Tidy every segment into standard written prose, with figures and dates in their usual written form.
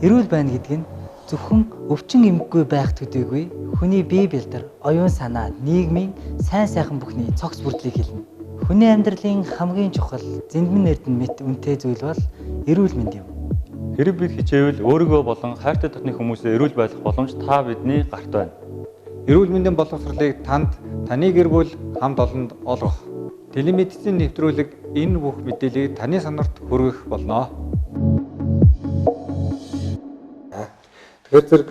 Эрүүл байна гэдэг нь зөвхөн өвчин эмгэгүй байх төдийгүй хүний бие бэлдэр, оюун санаа, нийгмийн сайн сайхан бүхний цогц бүрдлийг хэлнэ. Хүний амьдралын хамгийн чухал зэндмэн эрдэнэ мэт үнэтэй зүйл бол эрүүл мэнд юм. Хэрэв бид хичээвэл өөрийгөө болон хайртай дотны хүмүүсээ эрүүл байх боломж та бидний гарт байна. Эрүүл мэндийн боловсролыг танд, таны гэр бүл хамт олонд олгох. Телемедицин нэвтрүүлэг энэ бүх мэдээллийг таны санарт хүргэх болно. Тэгэхээр зэрэг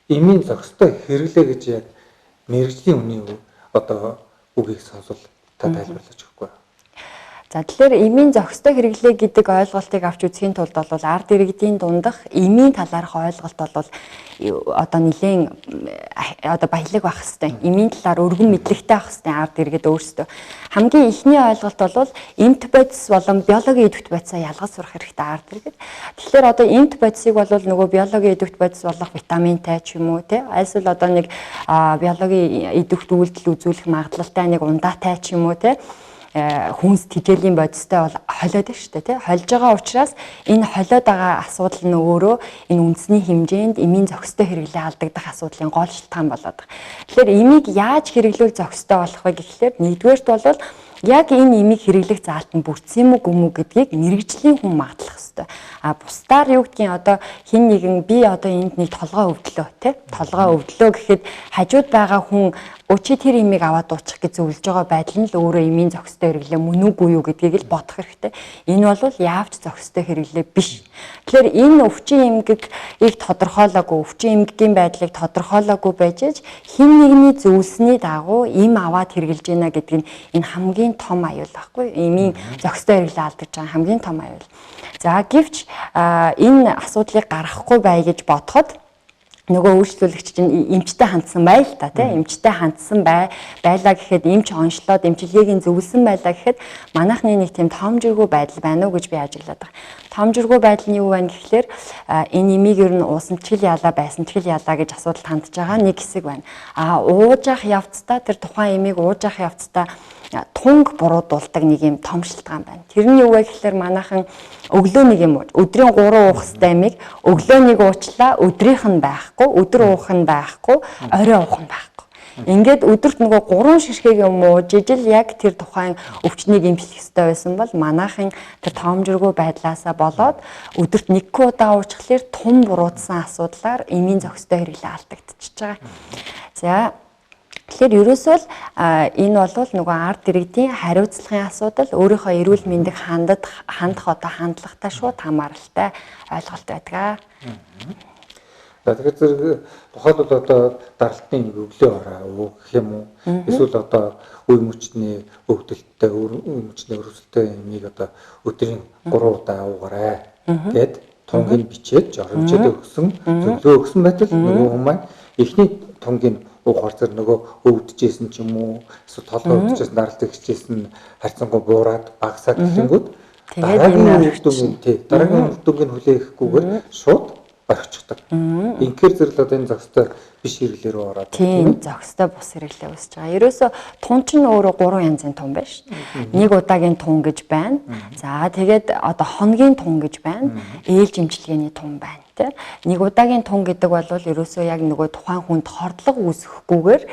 эмийн зохистой хэрэглээ гэж яг мэргэжлийн хүний одоо үгийг сонсвол та тайлбарлаж өгөхгүй. За, тэгэхээр эмийн зохистой хэрэглээ гэдэг ойлголтыг авч үзэхийн тулд бол ард иргэдийн дундах эмийн талаарх ойлголт бол одоо нэлээн одоо баялаг байх хэвээр. Эмийн талаар өргөн мэдлэгтэй байх хэвээр ард иргэд өөрсдөө. Хамгийн эхний ойлголт бол эмт бодис болон биологийн идэвхт бодисоо ялгаж сурах хэрэгтэй ард иргэд. Тэгэхээр одоо эмт бодисыг бол нөгөө биологийн идэвхт бодис болох витаминтай ч юм уу те, альсвал одоо нэг биологийн идэвхт үйлдэл үзүүлэх магадлалтай нэг ундаатай ч юм уу те, хүнс тэжээлийн бодистой бол холиод байна шүү дээ тий. Холж байгаа учраас энэ холиод байгаа асуудал нь өөрөө энэ үндэсний хэмжээнд эмийн зохистой хэрэглээ алдагдах асуудлын гол шалтгаан болоод байгаа. Тэгэхээр эмийг яаж хэрэглүүл зохистой болох вэ гэхлээр нэгдүгээрт бол яг энэ эмийг хэрэглэх заалт нь бүрдсэн юм уу гүм үү гэдгийг мэрэгжлийн хүн магадлах ёстой. А бусдаар юу гэдгийг одоо хин нэгэн би одоо энд нэг толгой өвдлөө тий. Толгой өвдлөө гэхэд хажууд байгаа хүн өчи тэр имийг аваад дуучих гэж зөвлөж байгаа байдал нь л өөрөө эмийн зохистой хэрэглээ мөн үгүй юу гэдгийг л бодох хэрэгтэй. Энэ бол яавч зохистой хэрэглээ биш. Тэгэхээр энэ өвчин эмгэгийг тодорхойлоогүй, өвчин эмгэгийн байдлыг тодорхойлоогүй байж аж хэн нэгний зөвлөсний дагуу эм аваад хэрэглэж байна гэдэг нь энэ хамгийн том аюул байхгүй. Эмийн зохистой хэрэглээ алдаж байгаа хамгийн том аюул. За, гэвч энэ асуудлыг гаргахгүй бай гэж бодоход нөгөө үйлчлүүлэгч чинь эмчтэй хандсан бай л та тий, эмчтэй хандсан байлаа гэхэд эмч онцлоод эмчилгээг нь зөвлөсөн байлаа гэхэд манайхны нэг тийм тоомжиргүй байдал байна уу гэж би ажиглаад байгаа. Тоомжиргүй байдал нь юу вэ гэхлээр энэ эмийг ер нь уусан ч хэл ялаа байсан ч хэл ялаа гэж асуудал хандж байгаа нэг хэсэг байна. А ууж ах явцдаа тэр тухайн эмийг ууж ах явцдаа тунг буруудулдаг нэг юм том шалтгаан байна. Тэр нь юу вэ гэхлээр манайхан өглөө нэг юм өдрийн 3 уух ёстой эмийг өглөө нэг уучлаа, өдрийнх нь байхгүй, өдөр уух нь байхгүй, орой уух нь байхгүй. Ингээд өдөрт нөгөө 3 ширхэг юм ууж ижил яг тэр тухайн өвчнийг эмчлэх ёстой байсан бол манайхан тэр тоомжиргүй байдлаасаа болоод өдөрт нэггүй удаа уучхлаар тун буруудсан асуудлаар эмийн зохистой хэрэглээ алдагдчихж байгаа. За, тэгэхээр ерөөсөө л энэ бол нөгөө ард иргэдийн хариуцлагын асуудал, өөрийнхөө эрүүл мэндэд хандах одоо хандлагатай шууд хамааралтай ойлголт байдаг. За, тэгэхээр зэрэг тухайлбал одоо даралтын нэг өглөө орой уу гэх юм уу, эсвэл одоо үе мөчний өвдөлттэй, үе мөчний өрөвсөлтэй юмыг одоо өдрийн 3 удаа уугаарай гэд тунгийг бичээд, жоромжид өгсөн, зөвлөгөө өгсөн байтал нөгөө хүмүүс маань эхний тунгийн уухаар зэрэг нөгөө өвдөжсэн ч юм уу, эсвэл толгой өвдөжсэн, даралт ихжсэн харьцангуй буураад багасаад гэлэнгүүд дараагийн үр дүнг тий, дараагийн үр дүнг нь хүлээхгүйгээр шууд орхичихдаг. Инхээр зэрэг одоо энэ зохистой биш хэрэглээ рүү ороод тийм, зохистой бус хэрэглээ үүсэж байгаа. Ерөөсө тун чинь өөрөө 3 янзын тун байна шүү дээ. Нэг удаагийн тун гэж байна. За, тэгээд одоо хоногийн тун гэж байна. Ээлж эмчилгээний тун байна. Тэ? Нэг удаагийн тун гэдэг бол ерөөсөө яг нөгөө тухайн хүнд хордлого үүсгэхгүйгээр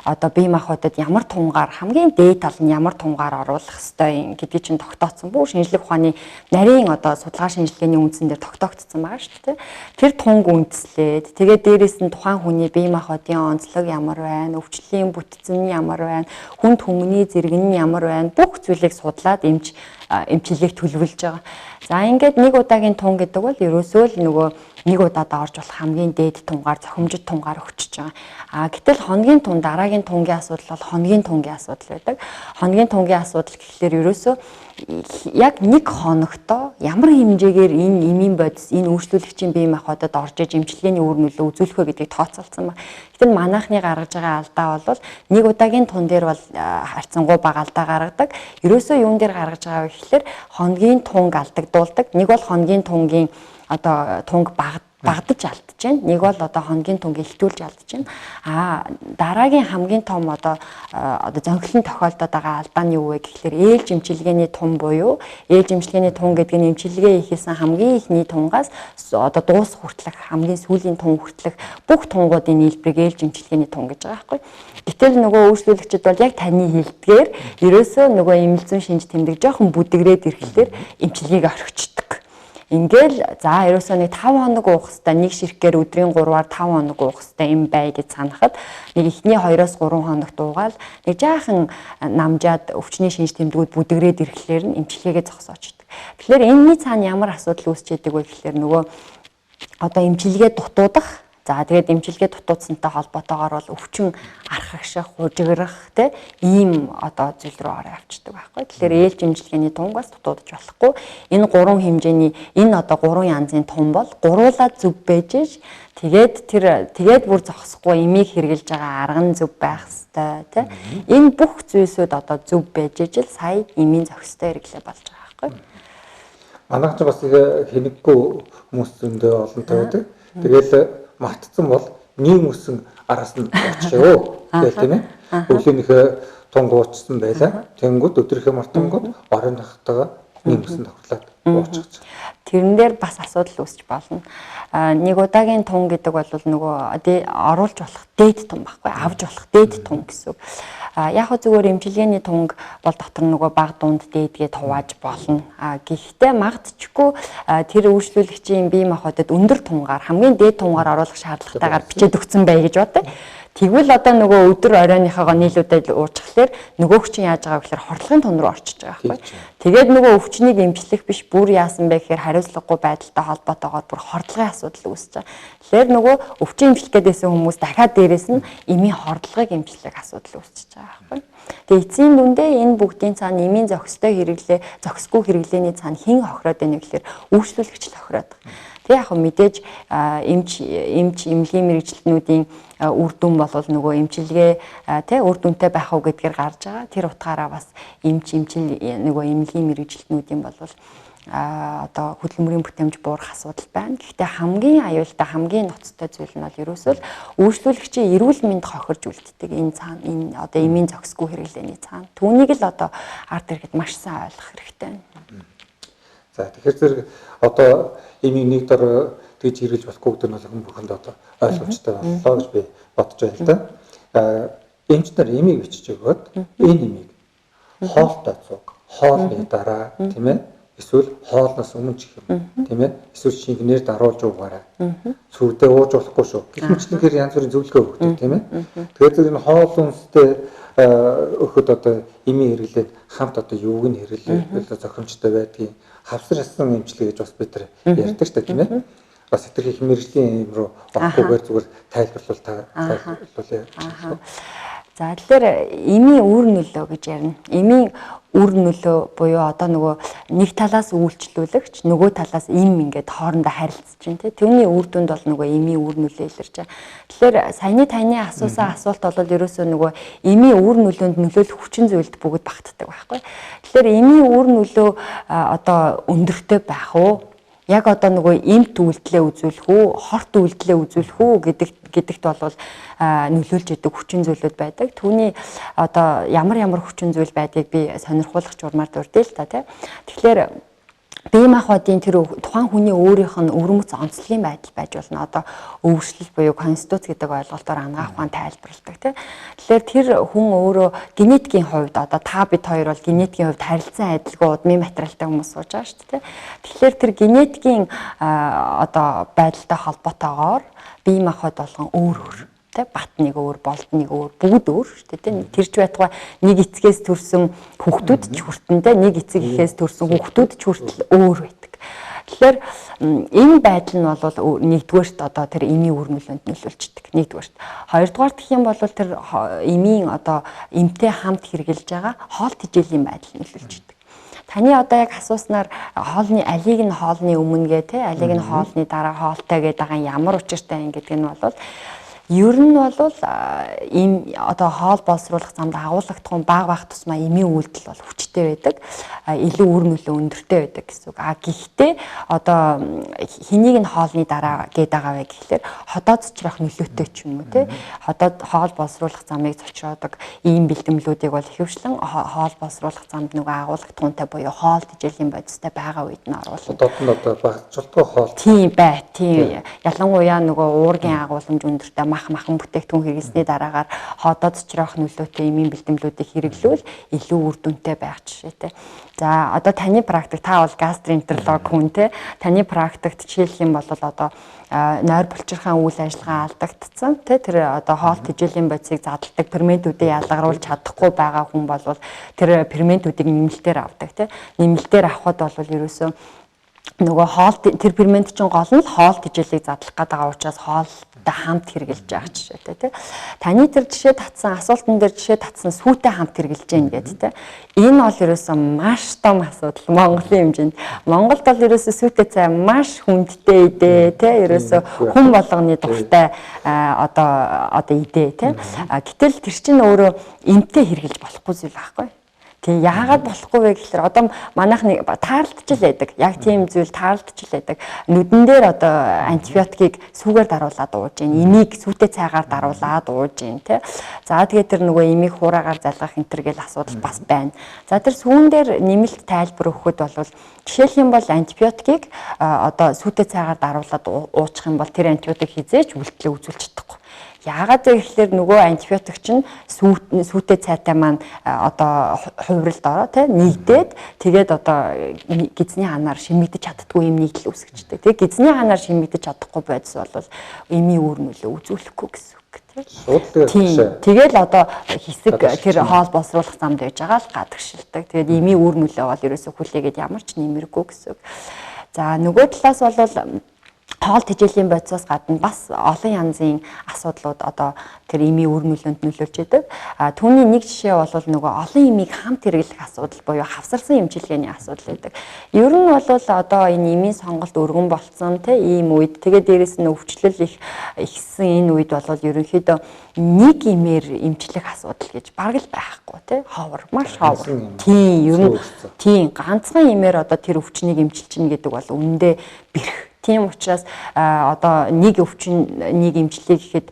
одоо бие махбодод ямар тунгаар хамгийн дээд тал нь ямар тунгаар оруулах ёстой юм гэдгийг чинь тогтооцсон. Бүх шинжлэх ухааны нарийн одоо судалгаа шинжилгээний үндсэн дээр тогтоогдсон байгаа шүү дээ. Тэр тунг үндэслээд тэгээд дээрээс нь тухайн хүний бие махбодын онцлог ямар байна, өвчлөлийн бүтц нь ямар байна, хүнд хүмүүний зэрэг нь ямар байна, бүх зүйлийг судлаад эмчилгээг төлөвлөж байгаа. За, ингээд нэг удаагийн тун гэдэг бол ерөөсөө л нөгөө нэг удаад орж болох хамгийн дээд тунгаар, зохимжит тунгаар өгчөж байгаа. А гэтэл хоногийн тун, дараагийн тунгийн асуудал бол хоногийн тунгийн асуудал байдаг. Хоногийн тунгийн асуудал гэхлээр ерөөсөө яг нэг хоногтоо ямар хэмжээгээр энэ эмийн бодис, энэ үйлчлүүлэгчийн бие махбодод орж иж эмчилгээний үр нөлөө үзүүлэх вэ гэдгийг тооцоолсон ба. Гэтэл манайхны гаргаж байгаа алдаа бол нэг удаагийн тун дээр бол харьцангуй бага алдаа гаргадаг. Ерөөсөө юун дээр гаргаж байгаа вэ гэхлээр хоногийн тунг алдагдуулдаг. Нэг бол хоногийн тунгийн одоо тунг бага Багдаж алдаж байна. Нэг бол одоо хоногийн тунг илтүүлж алдаж байна. Аа дараагийн хамгийн том одоо зөнхлөн тохиолдоод байгаа алдаа нь юу вэ гэхлээр ээлж эмчилгээний тун буюу ээлж эмчилгээний тун гэдэг нь эмчилгээ хийсэн хамгийн эхний тунгаас одоо дуусах хүртэлх хамгийн сүүлийн тун хүртэлх бүх тунгуудын нийлбэрийг ээлж эмчилгээний тун гэж байгаа байхгүй. Гэтэл нөгөө үйлчлүүлэгчид бол яг таны хэлдгээр ерөөсөө нөгөө эмэлзэн шинж тэмдэг жоохон бүдгрээд ирэхлээр эмчилгээг орхичдөг. Ингээл за ерөөсөө нэг 5 хоног уух хэвээр нэг ширхгээр өдрийн 3-аар 5 хоног уух хэвээр юм бай гэж санахад нэг эхний 2-оос 3 хоногт уугаал нэг жаахан намжаад өвчний шинж тэмдгүүд бүдгрээд ирэхлээр нь эмчилгээгээ зогсоочдөг. Тэгэхээр энэний цаана ямар асуудал үүсч идэг вэ гэхлээр нөгөө одоо эмчилгээ дутуудах. За тэгээд эмчилгээ дутуудсантай холбоотойгоор бол өвчин архагших, хужиграх тэ ийм одоо зүйл рүү ороо авчдаг байхгүй. Тэгэхээр ээлж эмчилгээний тунг бас дутуудаж болохгүй. Энэ гурван хэмжээний энэ одоо гурван янзын тун бол гуруулаа зөв байж ш тэгээд тэр тэгээд бүр зогсохгүй эмийг хэрглэж байгаа арга нь зөв байх хэвээр тэ. Энэ бүх зүйлсүүд одоо зөв байж ижил сая эмийн зохистой хэрэглээ болж байгаа байхгүй. Манайх ч бас хинэггүй хүмүүс зөндөө олонтой байдаг. Тэгэл мартцсан бол нийгэм өсөн араас нь очихё гэл тийм ээ. Өглөөнийхөө тунг уучсан байлаа. Тэнгүүд өдрийнхөө мартангууд оройнхтойгоо нийгэм өсөн давхарлаад уучих. Тэрэн дээр бас асуудал үүсч болно. Нэг удаагийн тун гэдэг бол нөгөө оруулж болох дээд тун байхгүй, авч болох дээд тун гэсэн үг. Яг хөө зүгээр эмчилгээний тунг бол дотор нөгөө баг дунд дээдгээ хувааж болно. Гэхдээ магадчгүй тэр үйлчлүүлэгчийн бие махбодод өндөр тунгаар хамгийн дээд тунгаар оруулах шаардлагатайгаар бичээд өгсөн бай гэж бодъё. Тэгвэл одоо нөгөө өдөр оройныхоогоо нийлүүдэд уучхлаар нөгөөх чинь яаж байгаа гэхээр хордлогын тун руу орчиж байгаа байхгүй. Тэгээд нөгөө өвчнийг эмчлэх биш бүр яасан бэ гэхээр хариуцлагагүй байдалтай холбоотойгоор бүр хордлогын асуудал үүсэж байгаа. Тэгэхээр нөгөө өвчин эмчлэх гэдээсэн хүмүүс дахиад дээрээс нь эмийн хордлогыг эмчлэх асуудал үүсэж байгаа байхгүй. Тэгээ эцсийн дүндээ энэ бүгдийн цаана эмийн зохистой хэрэглээ, зохисгүй хэрэглээний цаана хэн хохироод байна вэ гэхээр үйлчлүүлэгч л хохироод байгаа. Тэгээ яг мэдээж эмч эмнэлгийн мэргэжилтнүүдийн үр дүн бол нөгөө эмчилгээ тэ үр дүнтэй байх уу гэдгээр гарч байгаа. Тэр утгаараа бас эмч эмчил нөгөө эмнэлгийн мэргэжилтнүүдийн бол одоо хөдөлмөрийн бүтээмж буурах асуудал байна. Гэхдээ хамгийн аюултай, хамгийн ноцтой зүйл нь бол ерөөсөө л үйлчлүүлэгчийн эрүүл мэнд хохирж үлддэг энэ цаана энэ одоо эмийн зохисгүй хэрэглээний цаана. Түүнийг л одоо ард иргэд маш сайн ойлгох хэрэгтэй байна. За тэгэхээр зэрэг одоо эмийг нэг дор тэгж хэрэглэж болохгүй гэдэг нь бол хүн бүхэнд одоо ойлгомжтой боллоо гэж би бодож байна л да. Эмч нар эмийг бичиж өгөөд энэ эмийг хоолтой цуг, хоолны дараа тийм ээ эсвэл хоолноос өмнө ч гэх юм тийм ээ эсвэл шингэнээр даруулж уугаарай. Сүрдээ ууж болохгүй шүү. Гэх мэтлэнгээр янз бүрийн зөвлөгөө өгдөг тийм ээ. Тэгэхээр зэрэг энэ хоол хүнстэй өгөхөд одоо эмийн хэрэглээд хамт одоо юуг нь хэрэглэвэл зохимжтой байдгийг хавсар ясан эмчилгээ гэж бас бид нар ярьдаг шүү дээ тийм ээ. Бас хэтэрхий мэргэжлийн юм руу орохгүйгээр зүгээр тайлбарлуул тайлбарлуулъя. За тэгэхээр эмийн үр нөлөө гэж ярина. Эмийн үр нөлөө буюу одоо нөгөө нэг талаас үйлчлүүлэгч нөгөө талаас эм ингээд хоорондоо харилцаж байна тий. Түүний үр дүнд бол нөгөө эмийн үр нөлөө илэрч байгаа. Тэгэхээр саяны таны асуусан асуулт бол ерөөсөө нөгөө эмийн үр нөлөөнд нөлөөлөх хүчин зүйлд бүгд багтдаг байхгүй. Тэгэхээр эмийн үр нөлөө одоо өндөртэй байх уу? Яг одоо нөгөө эмт үйлдэлээ үзүүлэх үү, хорт үйлдэлээ үзүүлэх үү гэдэгт бол нөлөөлж идэг хүчин зүйлүүд байдаг. Түүний одоо ямар ямар хүчин зүйл байдгийг би сонирхуулах журмаар дурдъя л та тий. Тэгэхээр бие махбодын тэр тухайн хүний өөрийнх нь өвөрмөц онцлогийн байдал байж болно. Одоо өвөршлөл буюу конституц гэдэг ойлголтоор анагаах ухаан тайлбарладаг тий. Тэгэхээр тэр хүн өөрөө генетикийн хувьд одоо та бид хоёр бол генетикийн хувьд харилцан адилгүй удмын материалтай хүмүүс сууж байгаа шүү дээ. Тэгэхээр тэр генетикийн одоо байдалтай холбоотойгоор бие махбод болгон өөр өөр тэ бат нэг өөр, болд нэг өөр, бүгд өөр шүү дээ тэ. Тэр ч байтугай нэг эцгээс төрсэн хүүхдүүд ч хүртэн тэ нэг эцэг эхээс төрсэн хүүхдүүд ч хүртэл өөр байдаг. Тэгэхээр энэ байдал нь бол нэгдүгээрт одоо тэр эмийн үр нөлөөнд нөлөөлчихдөг. Нэгдүгээрт. Хоёрдугаар гэх юм бол тэр эмийн одоо эмтэй хамт хэрглэж байгаа хоол тэжээлийн байдал нөлөөлчихдөг. Таны одоо яг асууснаар хоолны алийг нь хоолны өмнө гэ тэ алийг нь хоолны дараа хоолтой гэдэг байгаа ямар учиртай юм гэдэг нь бол Ер нь бол ийм одоо хоол боловсруулах замд агуулгадахуун бага бага тусмаа эмийн үйлдэл бол хүчтэй байдаг. Илүү үр нөлөө өндөртэй байдаг гэсэн үг. А гэхдээ одоо хэнийг нь хоолны дараа гээд байгаа вэ гэхлээр ходоод цочрох нөлөөтэй ч юм уу те. Ходоод хоол боловсруулах замыг цочроодог ийм бэлтгэлүүдийг бол ихэвчлэн хоол боловсруулах замд нөгөө агуулгадахуунтай буюу хоол тэжээлийн бодистой байгаа үед нь оруулна. Ходоод нь одоо багцуултгүй хоол. Тийм бай. Тийм. Ялангуяа нөгөө уургийн агууламж өндөртэй махан бүтээгдэхүүн хэрэглэсний дараагаар ходоод цочрох нөлөөтэй эмийн бэлтгэлүүдийг хэрэглүүл илүү үр дүнтэй байх жишээтэй. За одоо таны практик, та бол гастроэнтеролог хүн те. Таны практикт жишээлх юм бол одоо нойр булчирхаан үйл ажиллагаа алдагдсан те, тэр одоо хоол тэжээлийн бодисыг задалдаг ферментүүдээ ялгаруулж чадахгүй байгаа хүн бол тэр ферментүүдийг нэмэлтээр авдаг те. Нэмэлтээр авахд бол ерөөсөө нөгөө хоол тэр фермент чинь гол нь л хоол тэжээлийг задлах гээд байгаа учраас хоолтой хамт хэрэглэж байгаа жишээтэй тий. Таны тэр жишээ татсан асуултан дээр жишээ татсан сүүтэй хамт хэрэглэж гин гэдэг тий. Энэ бол ерөөсөө маш том асуудал Монголын хэмжээнд. Монголд бол ерөөсөө сүүтэй цай маш хүндтэй идэ тий. Ерөөсөө хүн болгоны дуртай одоо идэ тий. Гэтэл тэр чинь өөрөө эмтэй хэрэглэж болохгүй зүйл байхгүй. Тийм, яагаад болохгүй вэ гэхэлэр одоо манайх нэг таарлтчил байдаг. Яг тийм зүйл таарлтчил байдаг. Нүдэн дээр одоо антибиотикийг сүүгээр даруулаад ууж гин, эмийг сүүтэй цайгаар даруулаад ууж гин тий. За тэгээд тэр нөгөө эмийг хуураагаар залгах энэ төр гэл асуудал бас байна. За тэр сүүн дээр нэмэлт тайлбар өгөхөд бол жишээлх юм бол антибиотикийг одоо сүүтэй цайгаар даруулаад уучих юм бол тэр антибиотик хизээч үйлдэлээ үзүүлж чадахгүй. Яагаад вэ гэхлээр нөгөө антибиотик чинь сүүтэй цайтай маань одоо хувиралд ороо тий нэгдээд тэгээд одоо гизний ханаар шимэгдэж чаддгүй юм нийтлэл үүсгэждэг. Тэгээд гизний ханаар шимэгдэж чадахгүй бодис бол эмийн үр нөлөө үзүүлэхгүй гэсэн үг тий. Тэгэл одоо хэсэг тэр хоол боловсруулах замд байж байгаа л гадагшилдаг. Тэгээд эмийн үр нөлөө бол ерөөсөө хүлээгээд ямар ч нэмэргүй гэсэн үг. За нөгөө талаас бол хоол тэжээлийн бодисоос гадна бас олон янзын асуудлууд одоо тэр эмийн үр нөлөөнд нөлөөлж идэг. А түүний нэг жишээ бол нөгөө олон эмийг хамт хэрэглэх асуудал буюу хавсарсан эмчилгээний асуудал байдаг. Ер нь бол одоо энэ эмийн сонголт өргөн болцсон те ийм үед тэгээд дээрэс нь өвчлөл их ихсэн энэ үед бол ерөнхийдөө нэг эмээр эмчлэх асуудал гэж бараг л байхгүй те ховор маш ховор. Тийм ер нь тийм ганцхан эмээр одоо тэр өвчнийг эмчилчихнэ гэдэг бол үнэндээ бэрх. Тийм учраас одоо нэг өвчин нэг эмчлэе гэхэд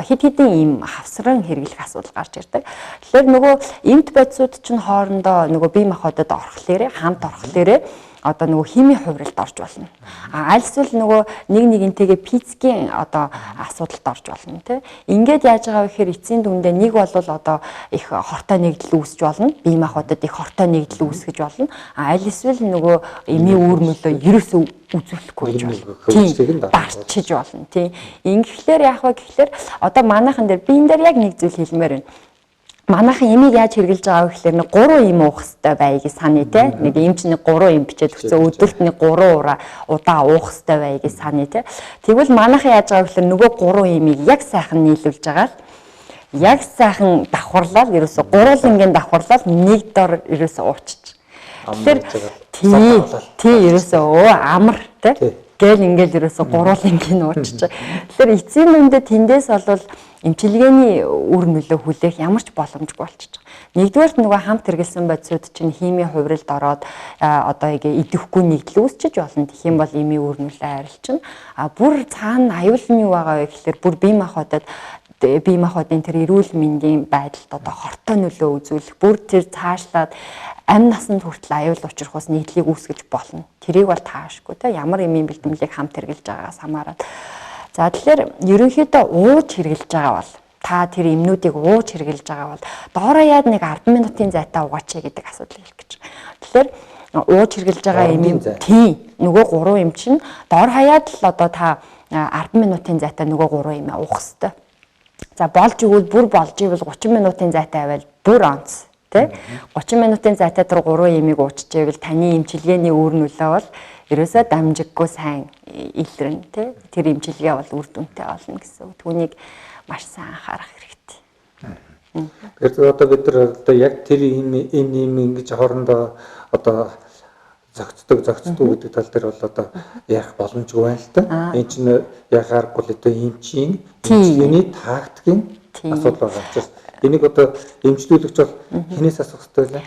хэд хэдэн ийм хавсран хэрэглэх асуудал гарч ирдэг. Тэгэхээр нөгөө эмт бодисууд чинь хоорондоо нөгөө бие махбодод орохлоорэ хамт орохлоорэ одоо нөгөө химийн хувиралд орж болно. А аль эсвэл нөгөө нэг нэгнтэйгээ пицгийн одоо асуудалд орж болно тий. Ингээд яаж байгаа вэ гэхээр эцсийн дүндээ нэг бол одоо их хортой нэгдэл үүсэж болно. Бие махбодод их хортой нэгдэл үүсгэж болно. А аль эсвэл нөгөө эмийн үр нөлөө ерөөсөө үзүүлэхгүй гэж болно. Тийм, барчиж болно тий. Ингэхлээр яах вэ гэхлээр одоо манайхан дээр би энэ дээр яг нэг зүйл хэлмээр байна. Манайхан эмийг яаж хэрэглэж байгаа вэ гэхлээр нэг 3 эм уух хэрэгтэй бай гэж саная те. Нэг эм чинь 3 эм бичээд өгсөн. Өдөрт нэг 3 удаа уух хэрэгтэй бай гэж саная те. Тэгвэл манайхан яаж байгаа вэ гэхлээр нөгөө 3 эмийг яг сайхан нийлүүлж байгаа л яг сайхан давхарлал ерөөсө гурван давхарлал нэг дор ерөөсө ууччих. Тэгэхээр тий ерөөсө амар те. Гэл ингээл ерөөсө гурван ууччих. Тэгэхээр эцсийн дүндээ тэндээс бол эмчилгээний үр нөлөө хүлээх ямар ч боломжгүй болчихж байгаа. Нэгдүгээрт нөгөө хамт хэрэглэсэн бодисууд чинь химийн хувиралд ороод одоо идэвхгүй нэгдэл үүсчиж болно. Тэгэх юм бол эмийн үр нөлөө арилчна. А бүр цаана аюул нь юу байгаа вэ гэхлээр бүр бие махбодод бие махбодын тэр эрүүл мэндийн байдалд одоо хортой нөлөө үзүүлэх, бүр тэр цаашлаад амь насанд хүртэл аюул учрах ус нэгдлийг үүсгэж болно. Тэрийг бол таашгүй те ямар эмийн бэлтгэлийг хамт хэрэглэж байгаагаас хамаарат. За тэгэхээр ерөнхийдөө ууж хэрэглэж байгаа бол та тэр эмнүүдийг ууж хэрэглэж байгаа бол доороо яад нэг 10 минутын зайтай угаач гэдэг асуудал хэлэх гэж. Тэгэхээр ууж хэрэглэж байгаа эмийн тийм нөгөө 3 эм чинь доор хаяад л одоо та 10 минутын зайтай нөгөө 3 эмээ уух хэвээр. За болж игэл бүр болж ивэл 30 минутын зайтай аваад бүр онц тий 30 минутын зайтай тэр 3 эмийг ууччихвэл таны эмчилгээний үр нөлөө бол ерөөсөө дамжиггүй сайн илрэн тий тэр эмчилгээ бол үр дүнтэй болно гэсэн үг. Түүнийг маш сайн анхаарах хэрэгтэй. Тэгэхээр одоо бид нар одоо яг тэр ийм энэ ийм ингэж хоорондоо одоо зохицдог, зохицдгүй гэдэг тал дээр бол одоо ярих боломжгүй байна л та. Энэ чинь яг аргагүй л одоо эмчийн эмчилгээний тактикийн асуудал байгаа учраас энийг одоо эмчлүүлэгч бол хэнээс асуух хэрэгтэй вэ?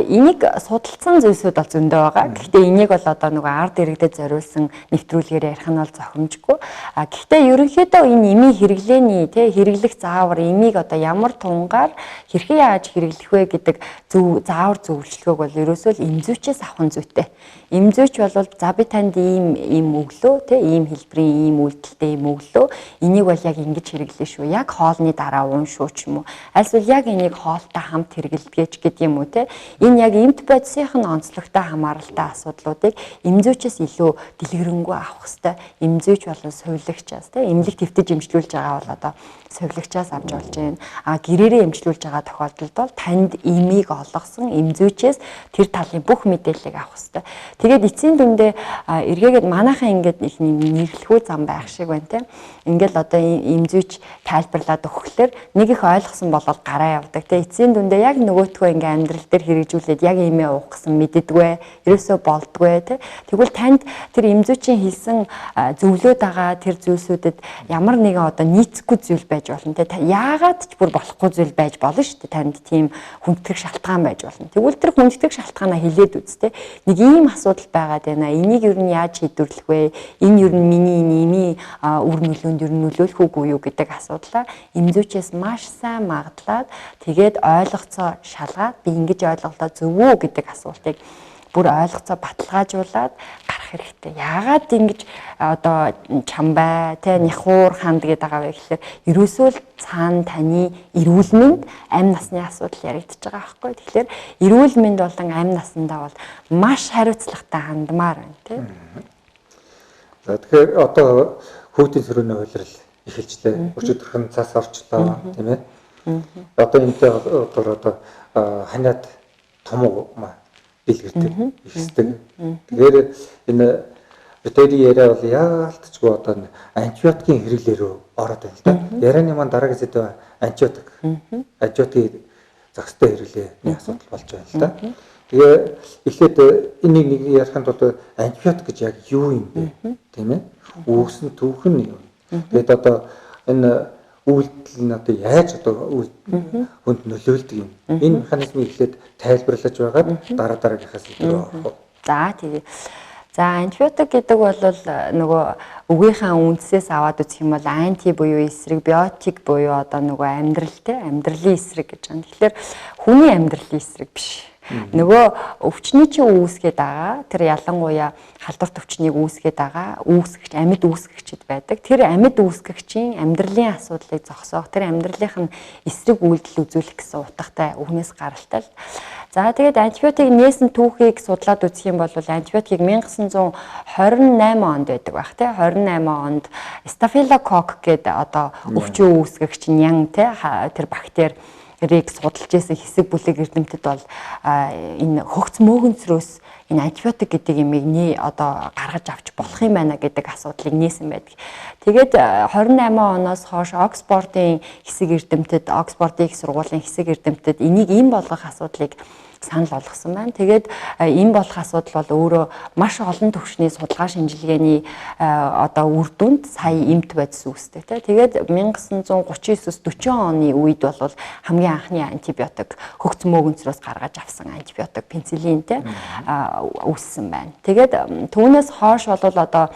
Энийг судалсан зүйлсүүд бол зөндөө байгаа. Гэхдээ энийг бол одоо нөгөө ард иргэдэд зориулсан нэвтрүүлгээр ярих нь бол зохимжгүй. Гэхдээ ерөнхийдөө энэ эмийн хэрэглээний хэрэглэх заавар, эмийг одоо ямар тунгаар хэрхэн яаж хэрэглэх вэ гэдэг зөв заавар зөвлөшлөгөөг бол ерөөсөө л эмзүүчээс авах нь зүйтэй. Эмзүүч бол за би танд ийм ийм өглөө ийм хэлбэрийн ийм үйлдэлтэй ийм өглөө, энийг бол яг ингэж хэрэглэе шүү. Яг хоолны дараа уун шүү ч юм уу. Альсвал яг энийг хоолтой хамт хэрэглэдгээч гэдэг юм уу те. Энэ яг эмт бодисынх нь онцлогтой хамааралтай асуудлуудыг эмзүүчээс илүү дэлгэрэнгүй авах хэвээр. Эмзүүч болон сувилагчаас те, эмнэлэг твтэж эмчлүүлж байгаа бол одоо сувилагчаас авч болж байна. Гэрээрээ эмчлүүлж байгаа тохиолдолд бол танд эмийг олгосон эмзүүчээс тэр талын бүх мэдээллийг авах хэвээр. Тэгээд эцсийн дүндээ эргээгээд манайхан ингээд их нэрлэхүү зам байх шиг байна те. Ингээл одоо эмзүүч тайлбарлаад өгөхлөөр нэг их ойлгосон болол гараа явдаг те. Эцсийн дүндээ яг нөгөөтгөө ингээ амьдрал дээр хэрэгжүүлээд яг эмээ уух гэсэн мэддэггүй, ерөөсөө болдгүй те. Тэгвэл танд тэр эмзүүчийн хэлсэн зөвлөөд байгаа тэр зүйлсүүдэд ямар нэгэн одоо нийцэхгүй зүйл байж болно те. Яагаад ч бүр болохгүй зүйл байж болно шүү дээ. Танд тийм хүндэтгэх шалтгаан байж болно. Тэгвэл тэр хүндэтгэх шалтгаанаа хэлээд үз те. Нэг ийм асуудал байгаад байна. Энийг ер нь яаж шийдвэрлэх вэ? Энэ ер нь миний энэ эмийн үр нөлөөнд ер нь нөлөөлөх үгүй юу гэдэг асуудлаа эмзүүчээс маш сайн магадлаад тэгээд ойлгоцоо шалгаад би ингэж ойлголоо зөв үү гэдэг асуултыг бүр ойлгоцоо баталгаажуулаад гарах хэрэгтэй. Яагаад ингэж одоо чамбай те няхуур ханд гэдэг байгаа вэ гэхээр ерөөсөө л цаана таны эрүүл мэнд амь насны асуудал яригдчихэж байгаа байхгүй. Тэгэхээр эрүүл мэнд болон амь насандаа бол маш хариуцлагатай хандмаар байна те. За тэгэхээр одоо хүүхдийн сөрөөний хувилрал эхэлжлээ. Өчигдөрхөн цас орчлоо тийм ээ. Одоо энэтэй одоо ханиад томуу дэлгэрдэг, ихсдэг. Тэгэхээр энэ бактерийн яриа бол яалтчгүй одоо антибиотикийн хэрэглээ рүү ороод байна л да. Ярианы маань дараагийн сэдэв антибиотик. Антибиотикийн зохистой хэрэглээний асуудал болж байна л да. Тэгээ эхлээд энийг нэг ярихын тулд антибиотик гэж яг юу юм бэ? Тийм ээ. Үүсэн түүхэн юм. Тэгээд одоо энэ үйлдэл нь одоо яаж одоо хүнд нөлөөлдөг юм. Энэ механизмыг эхлээд тайлбарлаж байгаад дараа дараагийнхаа сэдв рүү орох уу. За тэгээ. За антибиотик гэдэг бол нөгөө үгийнхаа үндсээс аваад үзэх юм бол анти буюу эсрэг, биотик буюу одоо нөгөө амьдрал те, амьдралын эсрэг гэж байна. Тэгэхээр хүний амьдралын эсрэг биш. Нөгөө өвчний чинь үүсгээд байгаа тэр ялангуяа халдварт өвчнийг үүсгээд байгаа үүсгэгч амьд үүсгэгчд байдаг. Тэр амьд үүсгэгчийн амьдралын асуудлыг зогсоох, тэр амьдралынх нь эсрэг үйлдэл үзүүлэх гэсэн утгатай үгнээс гаралтай л. За тэгээд антибиотик нээсэн түүхийг судлаад үзэх юм бол антибиотикийг 1928 онд байдаг байх те. 28 онд стафилококк гэдэг одоо өвчин үүсгэгч нян те тэр бактери рийг судалж байсан хэсэг бүлэг эрдэмтэд бол энэ хөгц мөөгөнцрөөс энэ антибиотик гэдэг имийг нэ одоо гаргаж авч болох юм байна гэдэг асуудлыг нээсэн байдаг. Тэгээд 28 оноос хойш Оксфордын хэсэг эрдэмтэд, Оксфордын их сургуулийн хэсэг эрдэмтэд энийг эм болгох асуудлыг санал болгосон байна. Тэгээд эм болох асуудал бол өөрөө маш олон төвшний судалгаа шинжилгээний одоо үр дүнд сая эмт бодис үүсдэг. Тэгээд 1939-с 40 оны үед бол хамгийн анхны антибиотик хөгц мөөгөнцрөөс гаргаж авсан антибиотик пенициллинтэй үүссэн байна. Тэгээд түүнээс хойш бол одоо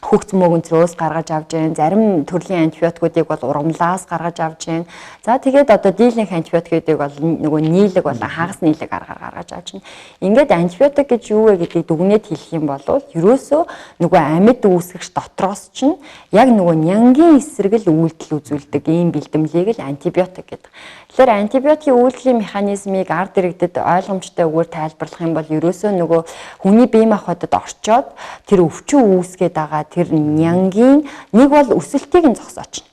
хөгц мөөгөнцрөөс гаргаж авч जैन, зарим төрлийн антибиотикуудыг бол ургамлаас гаргаж авч जैन. За тэгээд одоо дийлэнх антибиотикуудыг бол нөгөө нийлэг болон хагас нийлэг аргаар гаргаж авч байна. Ингээд антибиотик гэж юу вэ гэдгийг дүгнээд хэлэх юм бол ерөөсөө нөгөө амьд үүсгэгч дотроос чинь яг нөгөө нянгийн эсрэг л үйлдэл үзүүлдэг ийм бэлтгэлийг л антибиотик гэдэг. Тэгэхээр антибиотикийн үйлдэлийн механизмыг ард иргэдэд ойлгомжтой үгээр тайлбарлах юм бол ерөөсөө нөгөө хүний бие махбодод орчоод тэр өвчин үүсгээд байгаа тэр нянгийн нэг бол өсөлтийг нь зогсоочно.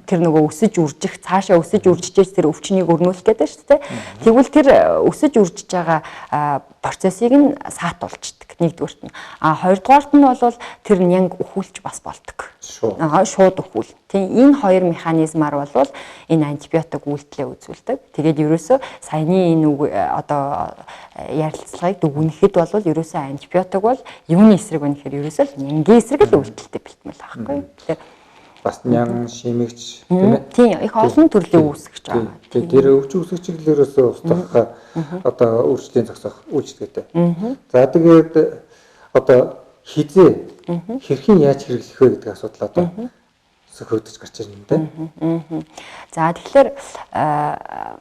Тэр нөгөө өсөж үржих, цаашаа өсөж үржижээс тэр өвчнийг өрнүүлэх гэдэг шүү дээ. Тэгвэл тэр өсөж үржиж байгаа процессыг нь саатуулчихдаг нэгдүгüрт нь. А хоёрдугаарт нь бол тэр нянг өхүүлж бас болдог. Шууд өхүүл. Тийм, энэ хоёр механизмаар бол энэ антибиотик үйлдэлээ үзүүлдэг. Тэгээд ерөөсөө саяны энэ үг одоо ярилцлагыг дүгнэхэд бол ерөөсөө антибиотик бол юуны эсрэг вэ гэхээр ерөөсөө л нянгийн эсрэг л үйлдэлтэй бэлтгэл байхгүй юу. Тэгэхээр бас нян шимэгч тийм ээ. Тийм, их олон төрлийн үүсгэж байгаа. Тийм, тэр өвч үүсгэж ерөөсөө устгах одоо өөрчлөлийн зогсоох үйлчлэгээтэй. За тэгээд одоо хизээ хэрхэн яаж хэрэглэх вэ гэдэг асуудал одоо сөхөгдөж гарч ирнэ тийм. За тэгэхээр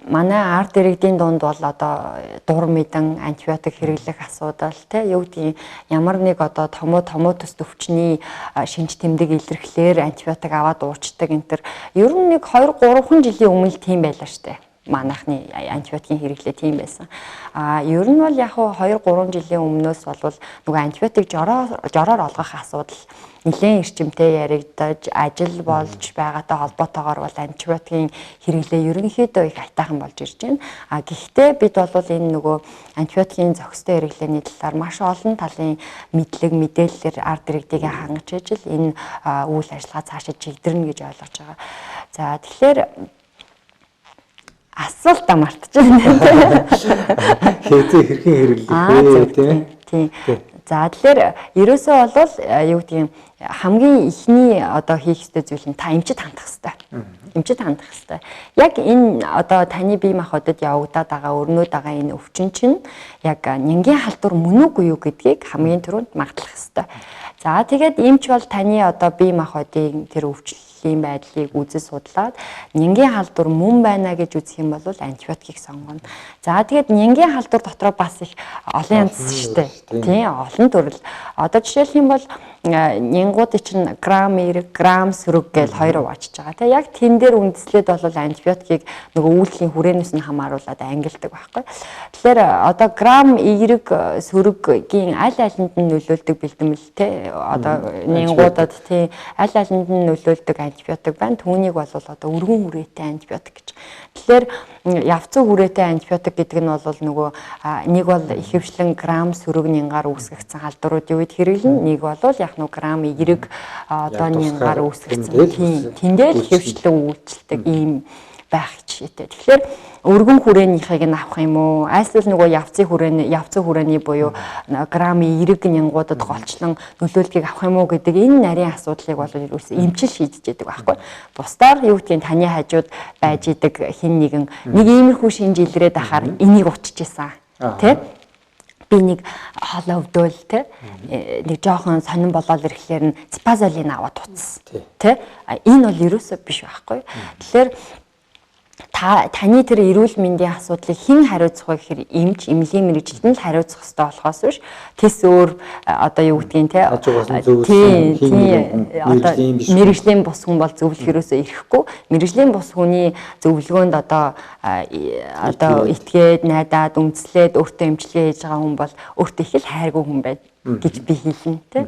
манай ард иргэдийн дунд бол одоо дур мэдэн антибиотик хэрэглэх асуудал тий юу гэдгийг ямар нэг одоо томоо төс өвчний шинж тэмдэг илэрхлээр антибиотик аваад уучдаг энэ төр ер нь нэг 2 3 жилийн өмнө тийм байлаа штэ. Манайхны антибиотикийн хэрэглээ тийм байсан. А ер нь бол яг 2 3 жилийн өмнөөс бол нөгөө антибиотик жороор олгох асуудал нэлээд эрчимтэй яригдаж, ажил болж байгаатай холбоотойгоор бол антибиотикийн хэрэглээ ерөнхийдөө их айтайхан болж ирж байна. А гэхдээ бид бол энэ нөгөө антибиотикийн зохистой хэрэглээний талаар маш олон талын мэдлэг мэдээллээр ард иргэдийг хангаж ижил энэ үйл ажиллагаа цаашаа чигдэрнэ гэж ойлгож байгаа. За тэгэхээр асуултаа мартчихлаа. Хэзээ хэрхэн хэрэглэх вэ тийм ээ? Тийм. За тэгэхээр ерөөсөө бол юу гэдгийг хамгийн эхний одоо хийх ёстой зүйл нь та эмчит хандах ёстой. Эмчит хандах ёстой. Яг энэ одоо таны бие махбодод явагдаад байгаа, өрнөд байгаа энэ өвчин чинь яг нянгийн халдвар мөн үгүй юу гэдгийг хамгийн түрүүнд магадлах ёстой. За тэгээд эмч бол таны одоо бие махбодын тэр өвчлөлийн байдлыг үзэж судлаад нянгийн халдвар мөн байна гэж үзэх юм бол антибиотикийг сонгоно. За тэгээд нянгийн халдвар дотроо бас их олон янз шүү дээ. Тийм, олон төрөл. Одоо жишээлх юм бол нянгуудын чинь грам эерэг, грам сөрөг гэж хоёр хуваачиж байгаа. Тэ яг тэн дээр үндэслээд бол антибиотикийг нөгөө үйлдэлийн хүрээнээс нь хамааруулаад ангилдаг байхгүй. Тэгэхээр одоо грам эерэг сөрөгийн аль алинд нь нөлөөлдөг бэлтгэл тэ одоо нянгуудад тий аль алинд нь нөлөөлдөг антибиотик байна. Түүнийг бол одоо өргөн хүрээтэй антибиотик гэж. Тэгэхээр явцсан хүрээтэй антибиотик гэдэг нь бол нөгөө нэг бол ихэвчлэн грам сөрөг нянгаар үүсгэгдсэн халдваруудын үед хэрэглэнэ. Нэг бол яг нөгөө грам эерэг одоо нянгаар үүсгэгдсэн. Тийм, тэндээ л ихэвчлэн үйлчлдэг ийм байх жишээтэй. Тэгэхээр өргөн хүрээнийхийг нь авах юм уу? Альсвал нөгөө явцын хүрээний, явцын хүрээний буюу грам эерэг нянгуудад голчлон нөлөөлдгийг авах юм уу гэдэг энэ нарийн асуудлыг бол ерөөсөө эмчил шийдэж яадаг байхгүй. Бусдаар юу гэдгийг таны хажууд байж идэг хин нэгэн нэг иймэрхүү шинж илрээд ахаар энийг уччихсан. Тэ? Би нэг хоолой өвдөөл тэ нэг жоохон сонин болоод ирэхлээр нь ципазолин аваад утсан. Тэ? Энэ бол ерөөсөө биш байхгүй. Тэгэхээр таны тэр эрүүл мэндийн асуудлыг хэн хариуцах вэ гэхээр эмч, эмнэлгийн мэргэжилтэн л хариуцах ёстой болохоос биш тэс өөр одоо юу гэдгийг те одоо мэргэжлийн бус хүн бол зөвлөх ерөөсөө ирэхгүй. Мэргэжлийн бус хүний зөвлөгөөнд одоо итгээд, найдаад, үндэслээд өөртөө эмчилгээ хийж байгаа хүн бол өөртөө их л хайргүй хүн байна гэж би хэлнэ те.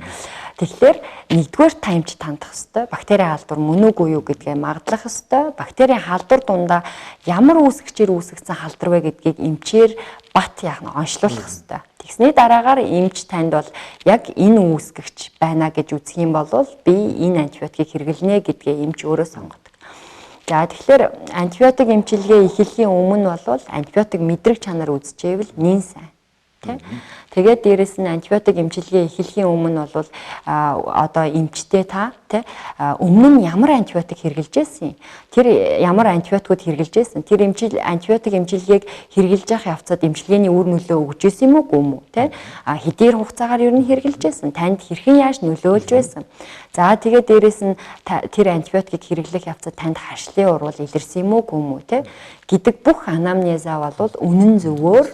Тэгэхээр нэгдүгээр та эмчит хандах ёстой. Бактерийн халдвар мөн үгүй юу гэдгээ магадлах ёстой. Бактерийн халдвар дундаа ямар үүсгчээр үүсгэсэн халдвар вэ гэдгийг эмчээр бат яах нь онцлуулах ёстой. Тэгсний дараагаар эмч танд бол яг энэ үүсгэгч байна гэж үзэх юм бол би энэ антибиотикийг хэрэглэнэ гэдгээ эмч өөрөө сонгодог. За тэгэхээр антибиотик эмчилгээ эхлэхийн өмнө бол антибиотик мэдрэг чанар үзчихэвэл нэн сайн. Тэгээд дээрэс нь антибиотик эмчилгээ эхлэхийн өмнө бол одоо эмчтэй та тий өмнө нь ямар антибиотик хэрэглэж байсан, тэр ямар антибиотикууд хэрэглэж байсан, тэр антибиотик эмчилгээг хэрэглэж явах явцад эмчилгээний үр нөлөө өгч байсан юм уу үгүй юм уу тий хэдийгээр хугацаагаар ер нь хэрэглэж байсан, танд хэрхэн яаж нөлөөлж байсан. За тэгээд дээрэс нь тэр антибиотикийг хэрэглэх явцад танд харшлын урвал илэрсэн юм уу үгүй юм уу тий гэдэг бүх анамнезаа бол үнэн зөвөөр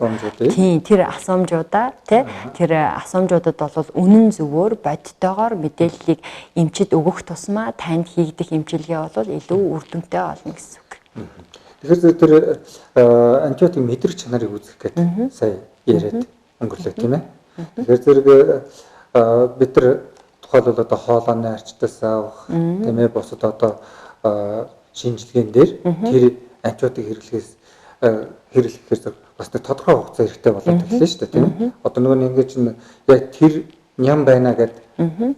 тийм тэр асуумжуудаа тий тэр асуумжуудад бол үнэн зөвөөр бодтойгоор мэдээллийг эмчид өгөх тусмаа танд хийгдэх эмчилгээ бол илүү үр дүнтэй болно гэсэн үг. Тэгэхээр тэр антибиотик мэдрэг чанарыг үзэх гээд сая яриад өнгөрлөө тийм ээ. Тэгэхээр зэрэг бид нар тухайлбал одоо хоолойны арчтаас авах тийм ээ бусад одоо шинжилгээнд дээр тэр антибиотик хэрэглэхээс хэрэглэхээр бас нэг тодорхой хугацаа хэрэгтэй болоод эхэллээ шүү дээ, тийм ээ. Одоо нөгөө нэг ингэж яг тэр ням байна гэд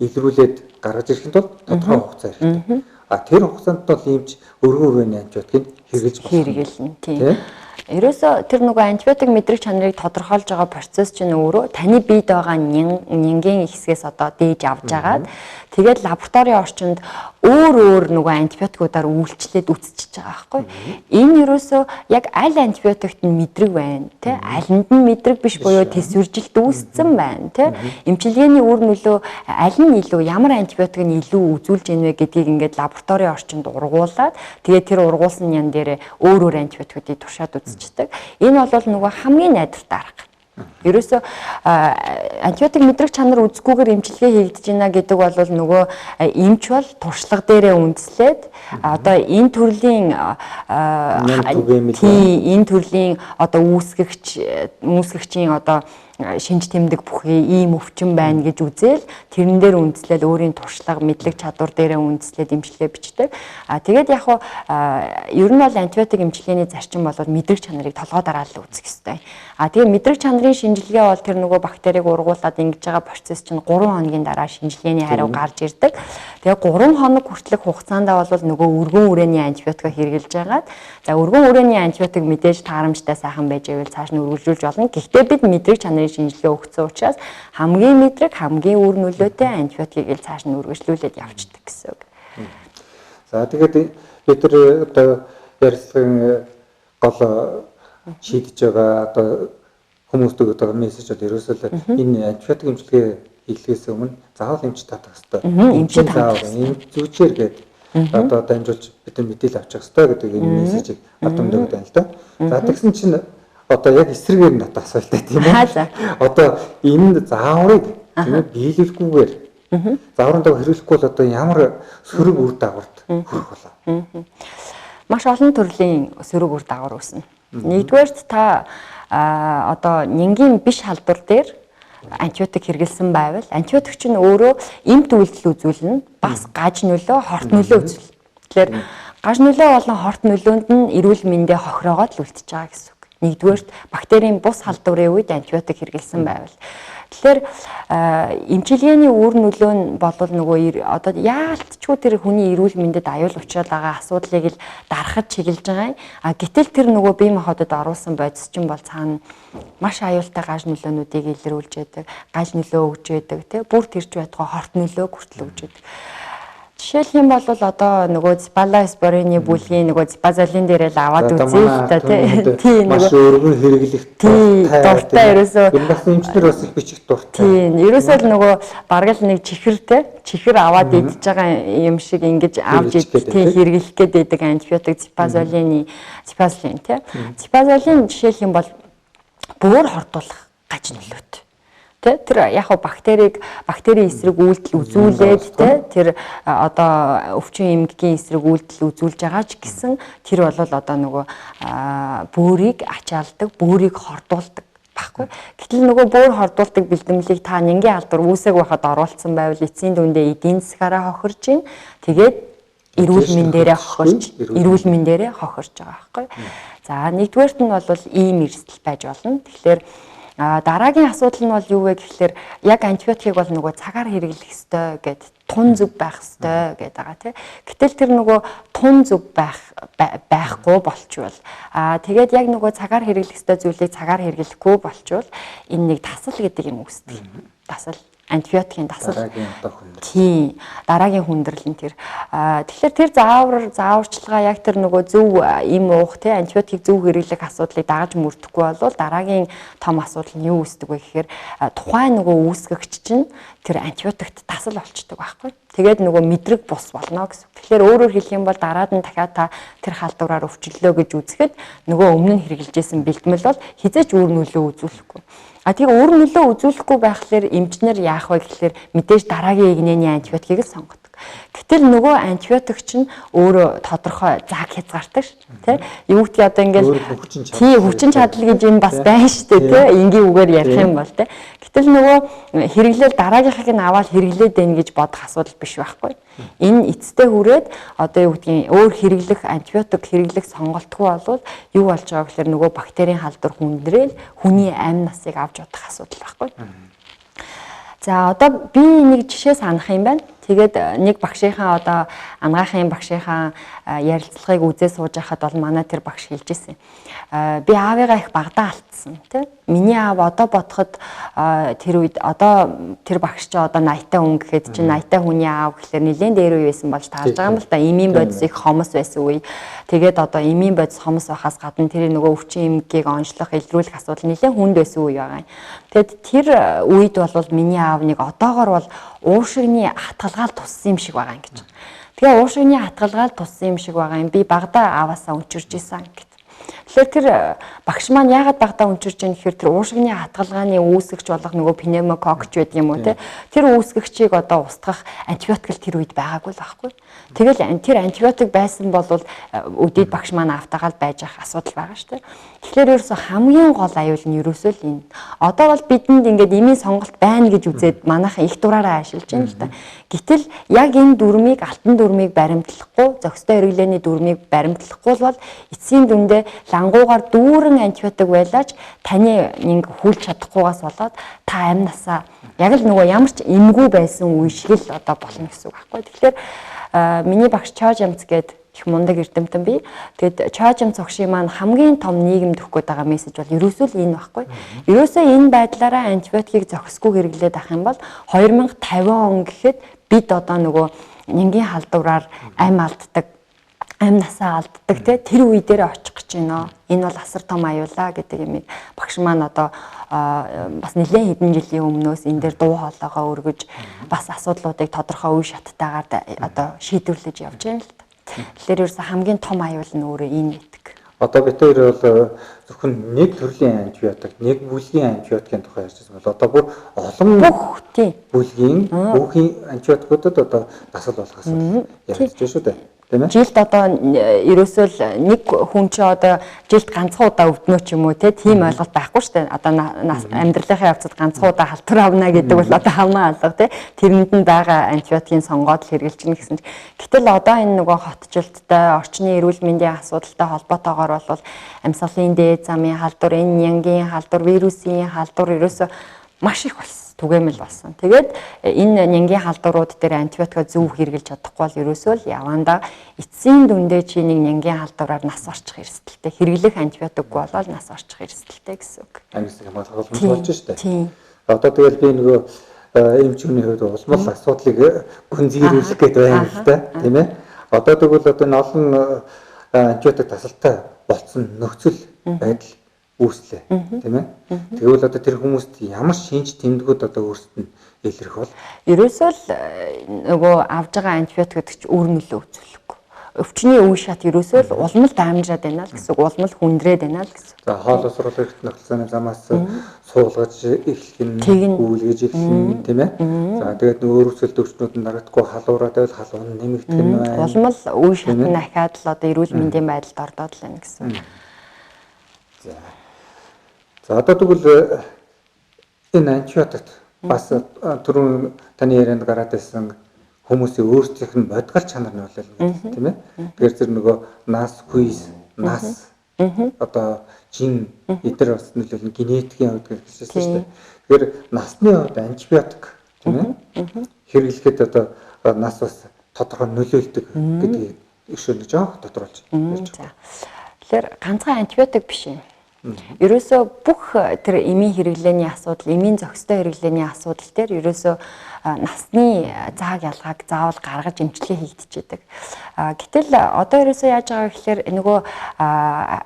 илрүүлээд гаргаж ирэхэд бол тодорхой хугацаа хэрэгтэй. А тэр хугацаанд бол иймч өргөн өрөөний антибиотикийг хэрэглэж болох. Хэрэглэнэ, тийм. Ерөөсөө тэр нөгөө антибиотик мэдрэг чанарыг тодорхойлж байгаа процесс чинь өөрөө таны биед байгаа нянгийн хэсгээс одоо дээж авч агаад тэгээд лабораторийн орчинд өөр өөр нөгөө антибиотикуудаар үйлчлээд үтсчихэж байгаа байхгүй. Энэ ерөөсөө яг аль антибиотикт нь мэдрэг байна, тэ, алинд нь мэдрэг биш буюу тэсвэржилт үүссэн байна, тэ. Эмчилгээний үр нөлөө аль нь илүү, ямар антибиотик нь илүү үзүүлж ийн вэ гэдгийг ингээд лабораторийн орчинд ургуулад тэгээд тэр ургуулсан нян дээр өөр өөр антибиотикуудыг туршаад үзчихдэг. Энэ бол нөгөө хамгийн найдвартай арга. Ерөөсөө антибиотик мэдрэг чанар үзэхгүйгээр эмчилгээ хийгдэж байна гэдэг бол нөгөө эмч бол туршлага дээрээ үндэслээд одоо энэ төрлийн энэ төрлийн одоо үүсгэгчийн одоо шинж тэмдэг бүхий ийм өвчин байна гэж үзээл тэрэн дээр үндэслэл өөрийн туршлага, мэдлэг чадвар дээрээ үндэслээд эмчилгээ бичдэг. А тэгээд яг хуу ер нь бол антибиотик эмчилгээний зарчим бол мэдрэг чанарыг толгой дараалал үзэх ёстой. А тэгээд мэдрэг чанарын шинжилгээ бол тэр нөгөө бактерийг ургуулад ингэж байгаа процесс чинь 3 хоногийн дараа шинжилгээний хариу гарч ирдэг. Тэгээд 3 хоног хүртэлх хугацаанд бол нөгөө өргөн үрээний антибиотик хэрэглэж байгаад, за өргөн үрээний антибиотик мэдээж таарамжтай сайхан байж байвал цааш нь үргэлжлүүлж болно. Гэхдээ бид мэдрэг чанарын шинжилгээ өгсөн учраас хамгийн мэдрэг, хамгийн үр нөлөөтэй антибиотикийг л цааш нь үргэлжлүүлээд явчихдаг гэсэн үг. За тэгээд бид нар одоо ярилцлагын гол шийдэж байгаа одоо хүмүүст өгöd байгаа мессеж бол ерөөсөө л энэ антибиотик эмчилгээ хийлгэхээс өмнө заавал эмч татах хэрэгтэй. Эмч заавал эмч зүүчээр гээд одоо дамжуулж бид нар мэдээлэл авчих хэрэгтэй гэдэг энэ мессежийг авч өгöd байна л да. За тэгсэн чинь одоо яг эсрэгээр нь одоо асуултаа, тийм ээ. Одоо энэ зааврыг тийм ээ биелүүлэхгүйгээр зааврын дагуу хэрэглэхгүй бол одоо ямар сөрөг үр дагаварт хүрэх болоо? Маш олон төрлийн сөрөг үр дагавар үүснэ. Нэгдүгээрт та одоо нянгийн биш халдвар дээр антибиотик хэрэглэсэн байвал антибиотик чинь өөрөө эмт үйлдэл үзүүлнэ, бас гаж нөлөө, хорт нөлөө үзүүлнэ. Тэгэхээр гаж нөлөө болон хорт нөлөөнд нь эрүүл мэндээ хохироогоод л үлдчихэж байгаа гэсэн үг. Нэгдүгээрт бактерийн бус халдварын үед антибиотик хэрэглэсэн байвал. Тэгэхээр эмчилгээний үр нөлөө нь бол нөгөө одоо яалтчгүй тэр хүний эрүүл мэндэд аюул учраад байгаа асуудлыг л дарахад чиглэж байгаа юм. А гэтэл тэр нөгөө бие махбодод оруулсан бодис чинь бол цаана маш аюултай гаж нөлөөнүүдийг илрүүлж яадаг, гаж нөлөө өгж яадаг, тэ, бүр тэрч байтугай хорт нөлөө хүртэл өгж яадаг. Жишээлх юм бол одоо нөгөө цефалоспорины бүлгийн нөгөө цефазолин дээрээ л аваад үзье л та, тий. Маш өргөн хэрэглэх дуртай ерөөсөө. Энэ бас эмчнэр бас их бичих дуртай. Тийм, ерөөсөө л нөгөө бараг л нэг чихэр, те, чихэр аваад идэж байгаа юм шиг ингэж авч идэх, тий, хэрэглэх гээд байдаг антибиотик цефазолины, цефазолин, тий. Цефазолин жишээлх юм бол бөөр хордуулах гаж нөлөөт. Тэр яг хав бактерийг бактерийн эсрэг үйлдэл үзүүлээд, те, тэр одоо өвчин эмгэгийн эсрэг үйлдэл үзүүлж байгаа ч гэсэн тэр бол одоо нөгөө бөөрийг ачаалдаг, бөөрийг хордуулдаг байхгүй. Гэтэл нөгөө бөөр хордуулдаг бэлтгэлийг та нянгийн алдар үүсэг байхад оруулсан байвал эцсийн дүндээ эдийн засгаараа хохирж гин. Тэгээд эрүүл мэндээрээ хохирж, эрүүл мэндээрээ хохирж байгаа байхгүй. За нэгдүгээрт нь бол ийм эрсдэл байж болно. Тэгэхээр дараагийн асуудал нь бол юу вэ гэхлээр яг антибиотикийг бол нөгөө цагаар хэрэглэх ёстой гэд, тун зүг байх ёстой гэдэг байгаа, тий. Гэтэл тэр нөгөө тун зүг байхгүй болчвол, тэгээд яг нөгөө цагаар хэрэглэх ёстой зүйлийг цагаар хэрэглэхгүй болчвол энэ нэг тасал гэдэг юм үүсдэг. Тасал, антибиотикийн тасал. Дараагийн одоо хүндрэл. Тийм, дараагийн хүндрэл нь тэр. Тэгэхээр тэр зааварчилгаа яг тэр нөгөө зөв им уух, тий, антибиотикийг зөв хэрэглэх асуудлыг дагаж мөрдөхгүй бол дараагийн том асуудал нь юу үүсдэг вэ гэхээр тухайн нөгөө үүсгэгч чинь тэр антибиотикт тасал болчдөг байхгүй. Тэгээд нөгөө мэдрэг бус болно гэсэн. Тэгэхээр өөрөөр хэлэх юм бол дараад нь дахиад та тэр халдвараар өвчлөлөө гэж үзэхэд нөгөө өмнө нь хэрэглэжсэн бэлтгэл бол хизээч үр нөлөө үзүүлэхгүй. А тэгээ үр нөлөө үзүүлэхгүй байхлаар эмчнэр яах вэ гэхлээр мэдээж дараагийн эгнээний антибиотикийг л сонгодог. Гэтэл нөгөө антибиотик чинь өөрөө тодорхой зааг хязгаартай ш, тий? Юу гэдгийг одоо ингээл тий хүчин чадал гэж юм бас байна шүү дээ, тий? Энгийн үгээр ярих юм бол тий. Гэтэл нөгөө хэрэглээл дараагийнхыг нь аваад хэрэглээд байна гэж бодох асуудал биш байхгүй. Энэ эцэстээ хүрээд одоо юу гэдгийг өөр хэрэглэх антибиотик хэрэглэх сонголтгүй болвол юу болж байгаа гэхээр нөгөө бактерийн халдвар хүндрээл хүний амь насыг авч удах асуудал байхгүй. За одоо би нэг жишээ санах юм байна. Тэгээд нэг багшийнхаа одоо ангаахын багшийнхаа ярилцлагыг үзээ сууж байхад бол манай тэр багш хэлж ирсэн. Би аавыгаа их багадаа алдсан, тий. Миний аав одоо бодоход тэр үед одоо тэр багш чи одоо 80-тай хүн гэхэд чи 80-тай хүний аав гэхлээр нэлээд дээр үе байсан болж таарж байгаа юм л да. Эмийн бодис их хомос байсан үе. Тэгээд одоо эмийн бодис хомос байхаас гадна тэр нөгөө өвчин эмгэгийг онцлох, илрүүлэх асуудал нэлээд хүнд байсан үе байгаа юм. Тэгэд тэр үед бол миний аав нэг одоогор бол уушигны хатгалгаал туссан юм шиг байгаа юм гэж. Тэгээ уушигны хатгалгаал туссан юм шиг байгаа юм. Би багадаа ааваасаа өнчирж исэн гэт. Тэгэхээр тэр багш маань яагаад багадаа өнчирж яах гэхээр тэр уушигны хатгалгааны үүсгэгч болох нөгөө пневмококч байдаг юм уу те. Тэр үүсгэгчийг одоо устгах антибиотик л тэр үед байгаагүй л байхгүй. Тэгэл тэр антибиотик байсан бол өдийд багш маань автагаал байж ах асуудал байгаа шүү дээ. Тэгэхээр ерөөсөө хамгийн гол аюул нь ерөөсөө л энэ. Одоо бол бидэнд ингээд эмийн сонголт байна гэж үзээд манайхан их дураараа ашиглаж байна л да. Гэтэл яг энэ дүрмийг алтан дүрмийг баримтлахгүй, зохистой хэрэглээний дүрмийг баримтлахгүй бол эцсийн дүндээ лангуугаар дүүрэн антибиотик байлаач таны нэг хүлж чадахгүйгаас болоод та амь насаа яг л нөгөө ямар ч эмгүй байсан үе шиг л одоо болно гэсэн үг байхгүй. Тэгэхээр миний багш Чоожамц гээд их мундаг эрдэмтэн би. Тэгэд Чоожамц огшийн маань хамгийн том нийгэмд өгөх гээд байгаа мессеж бол ерөөсөө л энэ байхгүй. Ерөөсөө энэ байдлаараа антибиотикийг зохисгүй хэрэглээд ах юм бол 2050 он гэхэд бид одоо нөгөө нянгийн халдвараар ам алддаг, ам насаа алддаг те тэр үе дээр очих гэж байна. Энэ бол асар том аюулаа гэдэг юмыг багш маань одоо бас нэлээд хэдэн жилийн өмнөөс энэ дээр дуу хоолойгоо өргөж бас асуудлуудыг тодорхой үе шаттайгаар одоо шийдвэрлэж явж байна л та. Тэгэхээр ерөөсө хамгийн том аюул нь өөрөө энэ байдаг. Одоо бид хоёр бол зөвхөн нэг төрлийн антибиотик, нэг бүлгийн антибиотикийн тухай ярьжсэн бол одоо бүр олон бүх тийм бүлгийн бүхийн антибиотикуудад одоо дасгал болох асуудал ярьж байна шүү дээ. Жилд одоо ерөөсөө л нэг хүн чи одоо жилд ганцхан удаа өвднөө ч юм уу те тийм ойлголт байхгүй шүү дээ. Одоо амьдралынхаа явцад ганцхан удаа халтур авна гэдэг бол одоо хамаа алга те. Тэрэнд нь байгаа антибиотикийн сонгоод л хэрэгжилж гэсэн чинь. Гэтэл одоо энэ нөгөө хотчлттай, орчны эрүүл мэндийн асуудалтай холбоотойгоор бол амьсгалын дээд замын халдвар, энэ нянгийн халдвар, вирусын халдвар ерөөсөө маш их болсон. Түгээмэл болсон. Тэгээд энэ нянгийн халдварууд дээр антибиотикоо зөв хэрэглэж чадахгүй бол ерөөсөө л явандаа эцсийн дүндээ чи нэг нянгийн халдвараар нас орчих эрсдэлтэй. Хэрэглэх антибиотикгүй болоод нас орчих эрсдэлтэй гэсэн үг. Амьсгал хамгаалах боломж болж штэ. Одоо тэгэл би нөгөө эмч хүний хувьд улмал асуудлыг гүнзгийрүүлэх гээд байна л да, тийм ээ. Одоо тэгвэл одоо энэ олон антибиотик тасалтай болцсон нөхцөл байдал үүслээ, тийм ээ. Тэгвэл одоо тэр хүмүүст ямар шинж тэмдгүүд одоо өөрсдөд нь илэрх бол? Ерөөсөө л нөгөө авж байгаа антибиотик гэдэг чинь үр нөлөө үзүүлэхгүй. Өвчний үе шат ерөөсөө л улам л дамжраад байна л гэсэн үг, улам л хүндрээд байна л гэсэн. За хоол усруулах эрхт нөхцөлний замаас суулгаж эхлэх нь, гүйлгэж эхлэх нь, тийм ээ. За тэгээд нөгөө өрөвсөлт өвчнүүд нь дарагдахгүй халуураад байвал халуун нэмэгдэх нь байна. Улам л үе шат нь ахаад л одоо эрүүл мэндийн байдалд ордоод л байна гэсэн. За. За одоо тэгвэл энэ антибиотикт бас түрүүн таны ярианд гараад байсан хүмүүсийн өөрсдийнх нь бодгал чанар нь болол тийм ээ. Тэгэхээр зэрэг нөгөө нас, квиз, нас одоо жин эдгээр бас нөлөөлнө генетикийн хувьд гэж хэлсэн шүү дээ. Тэгэхээр насны хувьд антибиотик тийм ээ хэрэглэхэд одоо нас бас тодорхой нөлөөлдөг гэдгийг өшөө нэг жоох тодруулж ярьж байгаа. Тэгэхээр ганцхан антибиотик биш юм. Ерөөсөө бүх тэр эмийн хэрэглээний асуудал, эмийн зохистой хэрэглээний асуудал дээр ерөөсөө насны зааг ялгааг заавал гаргаж эмчилгээ хийгдчихэдэг. Гэтэл одоо ерөөсөө яаж байгаа гэхээр нөгөө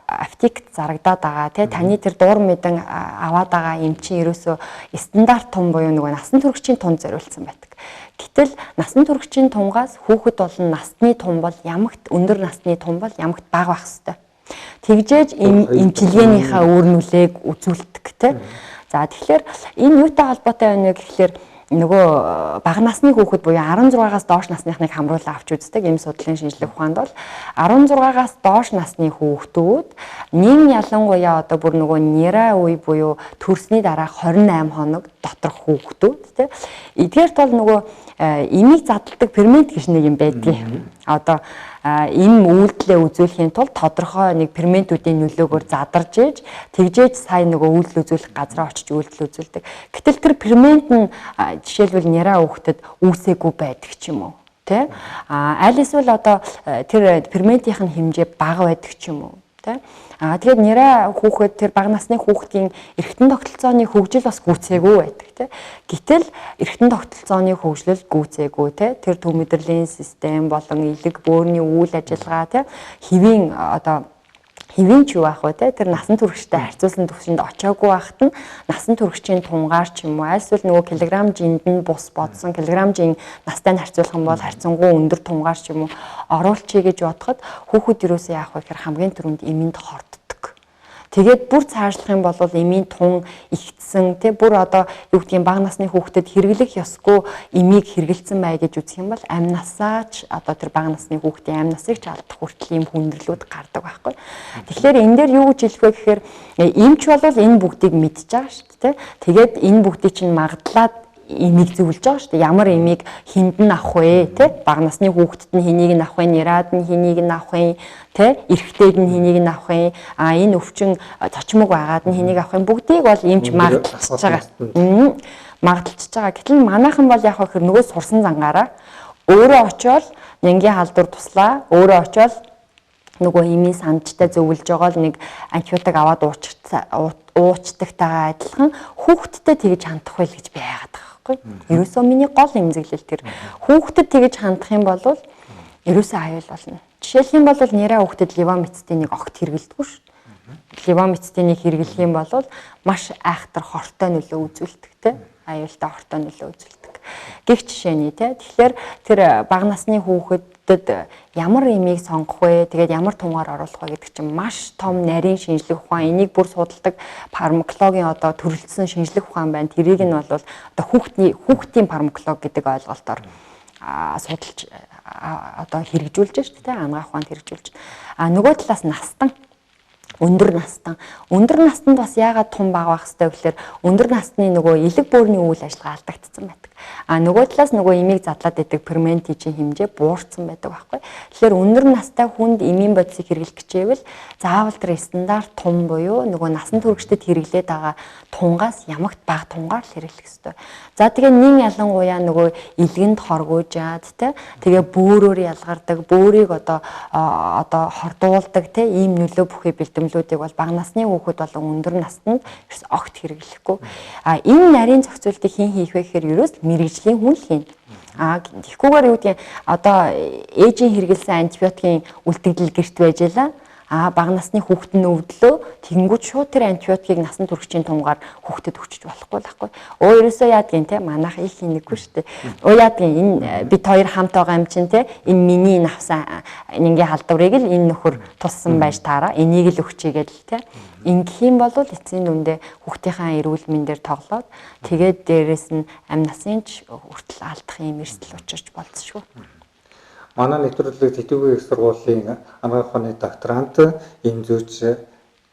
аптект зарагдаад байгаа тий таны тэр дуур мэдэн аваад байгаа эм чинь ерөөсөө стандарт тун буюу нөгөө насан туршийн тунд зориулсан байдаг. Гэтэл насан туршийн тунгаас хүүхэд болон насны тун бол ямагт өндөр насны тун бол ямагт бага байх ёстой. Тэгжээж эмчилгээнийхээ үр нүлээг үзүүлдэг те. За тэгэхээр энэ юутай холбоотой байна вэ гэхээр Нөгөө бага насны хүүхэд буюу 16-аас доош насныхныг хамруулан авч үздэг эм судлалын шинжлэх ухаанд бол 16-аас доош насны хүүхдүүд нэн ялангуяа одоо бүр нөгөө нэраа үе буюу төрсний дараа 28 хоног доторх хүүхдүүд тий. Эдгээр тул нөгөө эмийг задалдаг фермент гэж нэг юм байдгийг. Одоо эм үйлдэлээ үзүүлэхийн тулд тодорхой нэг ферментүүдийн нөлөөгөөр задарж ээж тэгжээж сая нөгөө үйлдэл үзүүлэх газраа очиж үйлдэл үзүүлдэг. Гэтэл тэр фермент нь жишээлбэл няраа хүүхдэд үүсээгүй байдаг ч юм уу, тэ? А аль эсвэл одоо тэр ферментийнх нь хэмжээ бага байдаг ч юм уу, тэ? А тэгээд нэраа хүүхэд тэр бага насны хүүхдийн эргэтэн тогтолцооны хөгжил бас гүйцээгүй байдаг, тэ. Гэтэл эргэтэн тогтолцооны хөгжлөл гүйцээгүй, тэ. Тэр төв мэдрэлийн систем болон элэг бөөрийн үйл ажиллагаа, тэ. Хэвийн одоо хэвийн ч юу аах вэ, тэ. Тэр насан туршидтай харьцуулсан төвшөнд очиагүй байхад нь насан туршийн тунгаар ч юм уу альсвал нөгөө килограмм жинд нь бус бодсон килограмм жин настай нь харьцуулах юм бол харьцангуй өндөр тунгаар ч юм уу оруулчихъя гэж бодоход хүүхэд юусоо яах вэ гэхээр хамгийн түрүүнд эмэнд хорддог. Тэгээд бүр цаашлах юм бол эмийн тун ихтсэн, тэ, бүр одоо юу гэдгийг бага насны хүүхдэд хэрэглэх ёсгүй эмийг хэрэгэлсэн бай гэж үзэх юм бол амь насаач одоо тэр бага насны хүүхдийн амь насыг ч алдах хүртэл ийм хүндрэлүүд гардаг байхгүй. Тэгэхээр энэ дээр юу гэж хэлэх вэ гэхээр эмч бол энэ бүгдийг мэдж байгаа шүү дээ, тэ. Тэгээд энэ бүгдийг чинь магадлаад эмийг зөвлөж байгаа шүү дээ. Ямар эмийг хүнд нь авах вэ, тэ? Бага насны хүүхдэд нь хэнийг нь авах вэ, нэраад нь хэнийг нь авах вэ, тэ? Эрэгтэйд нь хэнийг нь авах вэ? А энэ өвчин цочмог байгаад нь хэнийг авах вэ? Бүгдийг бол эмч магадлалж байгаа. Магадлалж байгаа. Гэтэл манайхан бол яг хөр нөгөө сурсан зангаараа өөрөө очиод нянгийн халдвар туслаа, өөрөө очиод нөгөө эмийн сандчтай зөвлөж байгаа л нэг антибиотик аваад уучдагтайгаа адилхан хүүхдтэй тэгж хандах байл гэж би яагаад байгаа байхгүй. Ерөөсөө миний гол эмзэглэл тэр хүүхдэд тэгж хандах юм бол ерөөсөө аюул болно. Жишээлх юм бол нэраа хүүхдэд левомицетинийг огт хэрэглэдэггүй шүү. Левомицетинийг хэрэглэх юм бол маш айхтар хортой нөлөө үзүүлдэг, те. Аюултай хортой нөлөө үзүүлдэг. Гэх жишээний, те. Тэгэхээр тэр бага насны хүүхдэд ямар эмийг сонгох вэ? Тэгээд ямар тунгаар оруулах вэ гэдэг чинь маш том нарийн шинжлэх ухаан. Энийг бүр судалдаг фармакологийн одоо төрөлдсөн шинжлэх ухаан байна. Тэрийг нь бол одоо хүүхдийн фармакологи гэдэг ойлголтоор судалж одоо хэрэгжүүлж шүү дээ, анагаах ухаанд хэрэгжүүлж. А нөгөө талаас настан өндөр настан. Өндөр настанд бас яагаад тун бага байх хэвтэй гэхээр өндөр насны нөгөө элэг бөөрийн үйл ажиллагаа алдагдсан байдаг. А нөгөө талаас нөгөө эмийг задлаад идэг ферментийн чинь хэмжээ буурсан байдаг байхгүй. Тэгэхээр өндөр настай хүнд эмийн бодисыг хэрэглэх гэжээвэл заавал тэр стандарт тун буюу нөгөө насан туршидад хэрэглээд байгаа тунгаас ямагт бага тунгаар л хэрэглэх ёстой. За тэгээ нин ялангуяа нөгөө илгэнд хоргуужаад тэ тэгээ бөөрөөр ялгардаг, бөөрийг одоо хордуулдаг тэ ийм нөлөө бүхий бэлтгэлүүдийг бол бага насны хүүхэд болон өндөр настанд ерөөс огт хэрэглэхгүй. А энэ нарийн зохицуултыг хэн хийх вэ гэхээр ерөөс мэрэгжлийн хүн л хийнэ. А тэгэхгүйгээр юу гэдгийг одоо ээжийн хэрэглэсэн антибиотикийн үлдэгдэл гэрт байж лаа. А бага насны хүүхэд нь өвдлөө тэгэнгүүт шууд тэр антибиотикийг насан туршийн тунгаар хүүхдэд өгчөж болохгүй л байхгүй. Өө ерөөсөө яадгийн те манайх их хийнэггүй шүү дээ. Өө яадгийн энэ бид хоёр хамт байгаа юм чинь те энэ миний авсан нингийн халдварыг л энэ нөхөр туссан байж таараа энийг л өгчийгээд л те. Ингэх юм бол эцсийн дүндээ хүүхдийнхаа эрүүл мэндээр тоглоод тэгээд дээрэс нь амь насын ч хүртэл алдах юм эрсдэл учирч болцшгүй. Манай нэвтрүүлэг Тэтгэврийн их сургуулийн анагаах ухааны докторант эм зүйч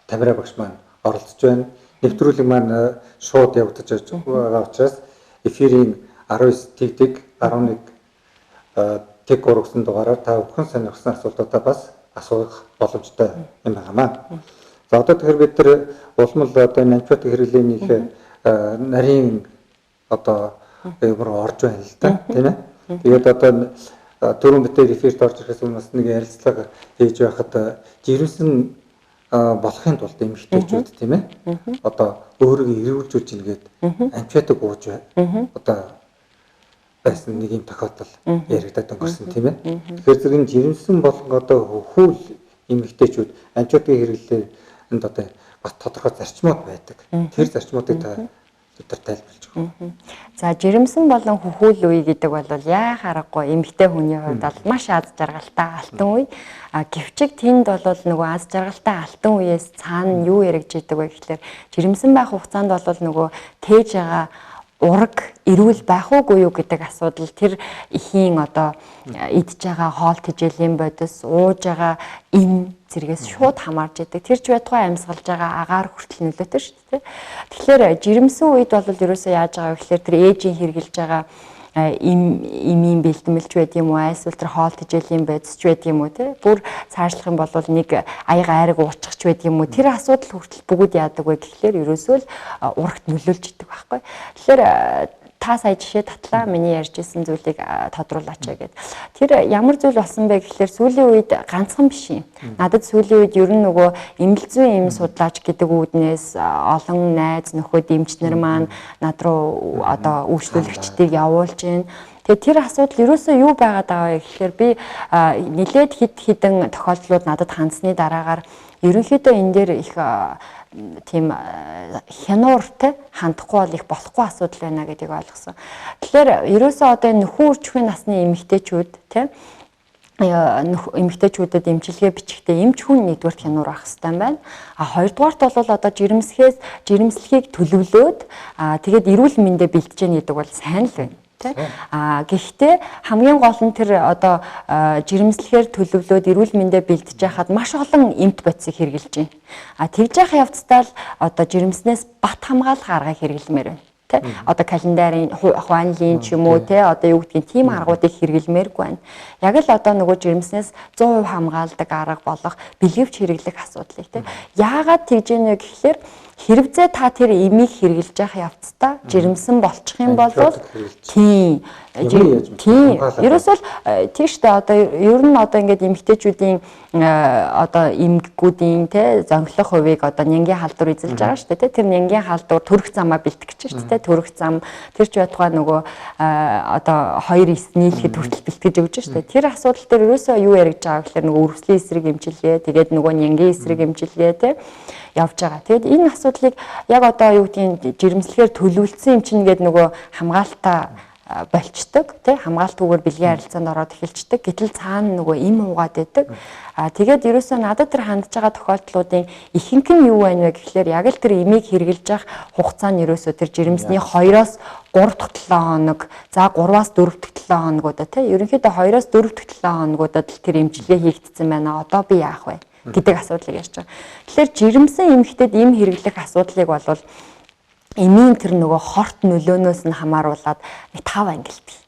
Тамира багш маань оролцож байна. Нэвтрүүлэг маань шууд явагдаж байгаа учраас эфирийн 19 тэгдэг 11 тэг 3 гэсэн дугаараар та бүхэн сонирхсан асуултуудаа бас асуух боломжтой юм байнамаа. За одоо тэгэхээр бид нар улам л одоо энэ антибиотик хэрэглээнийх нарийн одоо юм руу орж байна л да, тийм ээ. Тэгээд одоо түрүүн битээр эфирт орж ирэхээс өмнө бас нэг ярилцлага хийж байхад жирэмсэн болохын тулд эмэгтэйчүүд тийм ээ одоо өөрийгөө эрүүлжүүлж ингээд антибиотик ууж одоо байсан нэг юм тохиолдол яригдаад өнгөрсөн тийм ээ. Тэгэхээр зэрэг энэ жирэмсэн болон одоо хөвүүл эмэгтэйчүүд антибиотикийн хэрэглээнд одоо бас тодорхой зарчмууд байдаг. Тэр зарчмуудыг та бид нар тайлбарлаж өгөх. За жирэмсэн болон хөхүүл үе гэдэг бол яах аргагүй эмэгтэй хүний хувьд бол маш аз жаргалтай алтан үе. А гэвчэг тэнд бол нөгөө аз жаргалтай алтан үеэс цаана юу яригдж идэг вэ гэхлээр жирэмсэн байх хугацаанд бол нөгөө тээж байгаа Ураг эрүүл байх уугүй юу гэдэг асуудал тэр эхийн одоо идж байгаа хоол тэжээлийн бодис, ууж байгаа эм зэргээс шууд хамаарж идэг. Тэр ч байтугай амьсгалж байгаа агаар хүртэл нөлөөтэй шүү дээ. Тэгэхээр жирэмсэн үед бол ерөөсөө яаж байгаа вэ гэхээр тэр ээжийн хэрглэж байгаа эмийн бэлтгэлч байд юм уу, эсвэл тэр хоол тэжээлийн бодис ч байд юм уу, те бүр цаашлах юм бол нэг аяга айраг уучих ч байд юм уу, тэр асуудал хүртэл бүгд яадаг вэ гэхлээр ерөөсөө л урагт нөлөөлж идэг байхгүй. Тэгэхээр та сая жишээ татлаа, миний ярьж исэн зүйлийг тодруулаач гэд. Тэр ямар зүйл болсон бэ гэхлээр сүүлийн үед ганцхан биш юм. Надад сүүлийн үед ер нь нөгөө эмнэлэг зүйн эм судлаач гэдэг үүднээс олон найз нөхөд эмчнэр маань над руу одоо үйлчлүүлэгчдийг явуулж байна. Тэгээ тэр асуудал ерөөсөө юу байгаад байгаа вэ гэхлээр би нилээд хэд хэдэн тохиолдлууд надад хандсны дараагаар ерөнхийдөө энэ дээр их тийм хянууртай хандахгүй бол их болохгүй асуудал байна гэдгийг ойлгосон. Тэгэхээр ерөөсөө одоо энэ нөхөн үржихийн насны эмэгтэйчүүд тийм эмэгтэйчүүдэд эмчилгээ бичихтэй эмч хүн нэгдүгээрт хянуур авах хэрэгтэй юм байна. А хоёрдугаарт бол одоо жирэмсхээс жирэмслэхийг төлөвлөөд тэгээд эрүүл мэндэ бэлтэж яах гэдэг бол сайн л байна. А гэхдээ хамгийн гол нь тэр одоо жирэмслэхээр төлөвлөөд эрүүл мэндэ бэлтэж байхад маш олон эмт бодисыг хэрэглэж байна. А тэгж яах явцдаа л одоо жирэмснээс бат хамгаалах аргыг хэрэглэмээр байна. Тэ одоо календарын хуанлын ч юм уу те одоо юу гэдгийг тийм аргуудыг хэрэглэмээргүй байна. Яг л одоо нөгөө жирэмснээс 100% хамгаалдаг арга болох бэлгэвч хэрэглэх асуудлыг те. Яагаад тэгж ийнэ вэ гэхлээр хэрвээ та тэр эмийг хэрэглэж явах явцдаа жирэмсэн болчих юм бол тийм тийм ерөөсөө л тийм шүү дээ. Одоо ер нь одоо ингээд эмэгтэйчүүдийн одоо эмгэгүүдийн те зонхлох хувийг одоо нянгийн халдвар эзэлж байгаа шүү дээ. Тэр нянгийн халдвар төрөх замаа бэлтгэж шүү дээ. Төрөх зам тэр ч байтугай нөгөө одоо 2 9 нийлэхэд хүртэл бэлтгэж өгч шүү дээ. Тэр асуудал дээр ерөөсөө юу яригдж байгаа гэхээр нөгөө өргөслийн эсрэг эмчилгээ, тэгээд нөгөө нянгийн эсрэг эмчилгээ те явж байгаа. Тэгээд энэ асуудлыг яг одоо юу гэдгийг жирэмслэхээр төлөвлөсөн юм чинь гээд нөгөө хамгаалтаа болчдөг тий хамгаалтгүйгээр бэлгийн харилцаанд ороод эхэлчдэг. Гэтэл цаана нөгөө им уугаад байдаг. А тэгээд ерөөсөө надад тэр хандж байгаа тохиолдлуудын ихэнх нь юу байна вэ гэхлээр яг л тэр имийг хэрэглэж явах хугацаа нь ерөөсөө тэр жирэмсний 2-оос 3 дахь 7 хоног, за 3-аас 4 дахь 7 хоногудаа тий ерөнхийдөө 2-оос 4 дахь 7 хоногудад л тэр эмчилгээ хийгдсэн байна. Одоо би яах вэ гэдэг асуудлыг ярьж байгаа. Тэгэхээр жирэмсэн эмэгтэйд им хэрэглэх асуудлыг бол эмийн тэр нөгөө хорт нөлөөнөөс нь хамааруулаад нэг 5 ангилдаг.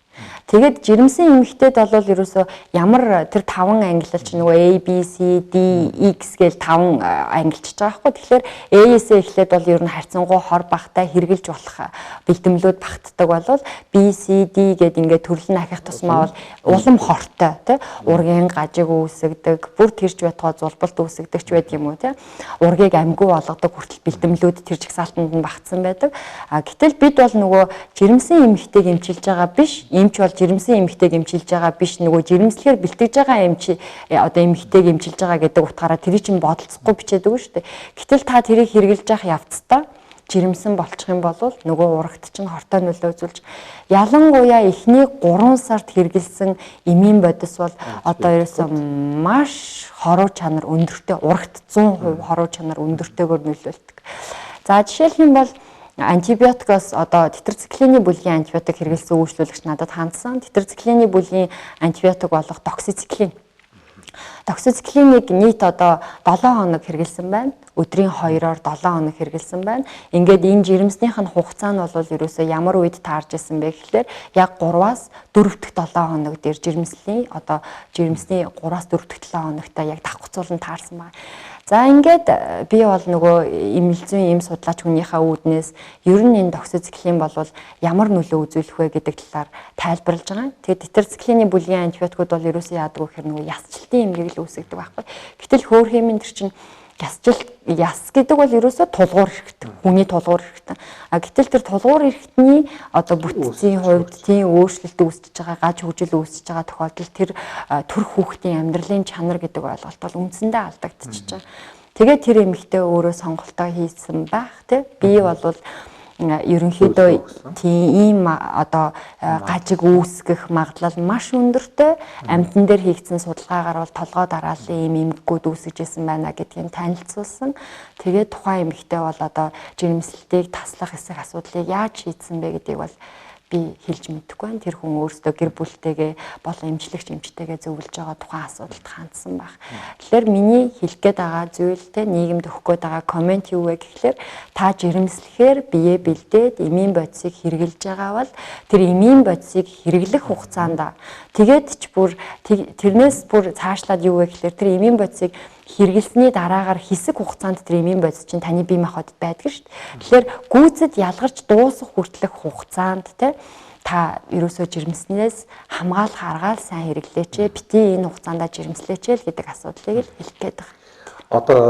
Тэгээд жирэмсэн эмэгтэйд бол ерөөсөө ямар тэр 5 ангилал чинь нөгөө A B C D X гээл 5 ангилчиж байгаа байхгүй. Тэгэхээр A-с эхлээд бол ер нь харьцангуй хор багтай хэрэгжилж болох бэлтгэлүүд багтдаг бол B C D гээд ингээд төрөл нь ахих тусмаа бол улам хортой тий ургийн гажиг үүсгдэг, бүр тэрч байтугай зулбалт үүсгдэг ч байд юм уу тий. Ургийг амьгүй болгодог хүртэл бэлтгэлүүд тэр жагсаалтанд нь багтсан байдаг. А гэтэл бид бол нөгөө жирэмсэн эмэгтэйг эмчилж байгаа биш, эмч бол жирэмсэн эмэгтэйг эмчилж байгаа биш, нөгөө жирэмслэхээр бэлтгэж байгаа эмч одоо эмэгтэйг эмчилж байгаа гэдэг утгаараа тэрийг чинь бодолцохгүй бичээд өгнө шүү дээ. Гэтэл та тэрийг хэрэглэж явах явцдаа жирэмсэн болчих юм бол нөгөө урагт чинь хортой нөлөө үзүүлж, ялангуяа эхний 3 сард хэрэгэлсэн эмийн бодис бол одоо ерөөсөө маш хоруу чанар өндөртэй, урагт 100% хоруу чанар өндөртэйгээр нөлөөлдөг. За жишээлх юм бол антибиотикоос одоо тетрациклины бүлгийн антибиотик хэрэглэсэн үйлчлүүлэгч надад хандсан. Тетрациклины бүлгийн антибиотик болох доксициклин. Доксициклинийг нийт одоо 7 хоног хэрэглэсэн байна. Өдрийн 2-оор 7 хоног хэрэглэсэн байна. Ингээд энэ жирэмснийх нь хугацаа нь бол ерөөсөө ямар үед таарж исэн бэ гэхлээр яг 3-аас 4 дахь 7 хоног дээр жирэмслийн одоо жирэмсний 3-аас 4 дахь 7 хоногт яг давхцуулан таарсан байна. За ингээд би бол нөгөө эмнэлэг зүйн эм судлаач хүнийхээ үүднээс ер нь энэ доксициклин бол ямар нөлөө үзүүлэх вэ гэдэг талаар тайлбарлаж байгаа. Тэгээд тетрациклины бүлгийн антибиотикууд бол ерөөсөө яадаг вэ гэхээр нөгөө ясчлалтын эмгээг л үүсгэдэг байхгүй. Гэтэл хөөрхиймэн тэр чинь ясчил яс гэдэг бол ерөөсөө тулгуур хэрэгтэй. Хүний тулгуур хэрэгтэй. А гэтэл тэр тулгуур эрхтний одоо бүтцийн хувьд тийм өөрчлөлт үүсэж байгаа, гаж хөгжил үүсэж байгаа тохиолдолд тэр төрөх хүүхдийн амьдралын чанар гэдэг ойлголт бол үндсэндээ алдагдчихж байгаа. Тэгээд тэр эмэгтэй өөрөө сонголтоо хийсэн байх тий. Би бол Ерөнхийдөө тийм ийм одоо гажиг үүсгэх магадлал маш өндөртэй. Амьтан дээр хийгдсэн судалгаагаар бол толгой дарааллын ийм эмгэгүүд үүсгэж исэн байна гэдгийг танилцуулсан. Тэгээд тухайн эмэгтэй бол одоо жирэмслэлтийг таслах эсэх асуудлыг яаж шийдсэн бэ гэдгийг бол би хэлж мэдэхгүй байна. Тэр хүн өөрсдөө гэр бүлтэйгээ болон эмчлэгч эмчтэйгээ зөвлөж байгаа тухайн асуудалд хандсан байх. Тэгэхээр миний хэлэх гээд байгаа зүйл те нийгэмд өгөх гээд байгаа коммент юу вэ гэхлээр та жирэмслэхээр биеэ бэлдээд эмийн бодисыг хэрэглэж байгаа бол тэр эмийн бодисыг хэрэглэх хугацаанд тэгээд ч бүр тэрнээс бүр цаашлаад юу вэ гэхлээр тэр эмийн бодисыг хэрэглэсний дараагаар хэсэг хугацаанд тэр эмийн бодис чинь таны бие махбодод байдаг шүү дээ. Тэгэхээр гүйцэд ялгарч дуусах хүртэлх хугацаанд те та ерөөсөө жирэмснээс хамгаалах аргаал сайн хэрэглээч, бити энэ хугацаанд жирэмслээч л гэдэг асуудлыг л хэлэх гээд байгаа. Одоо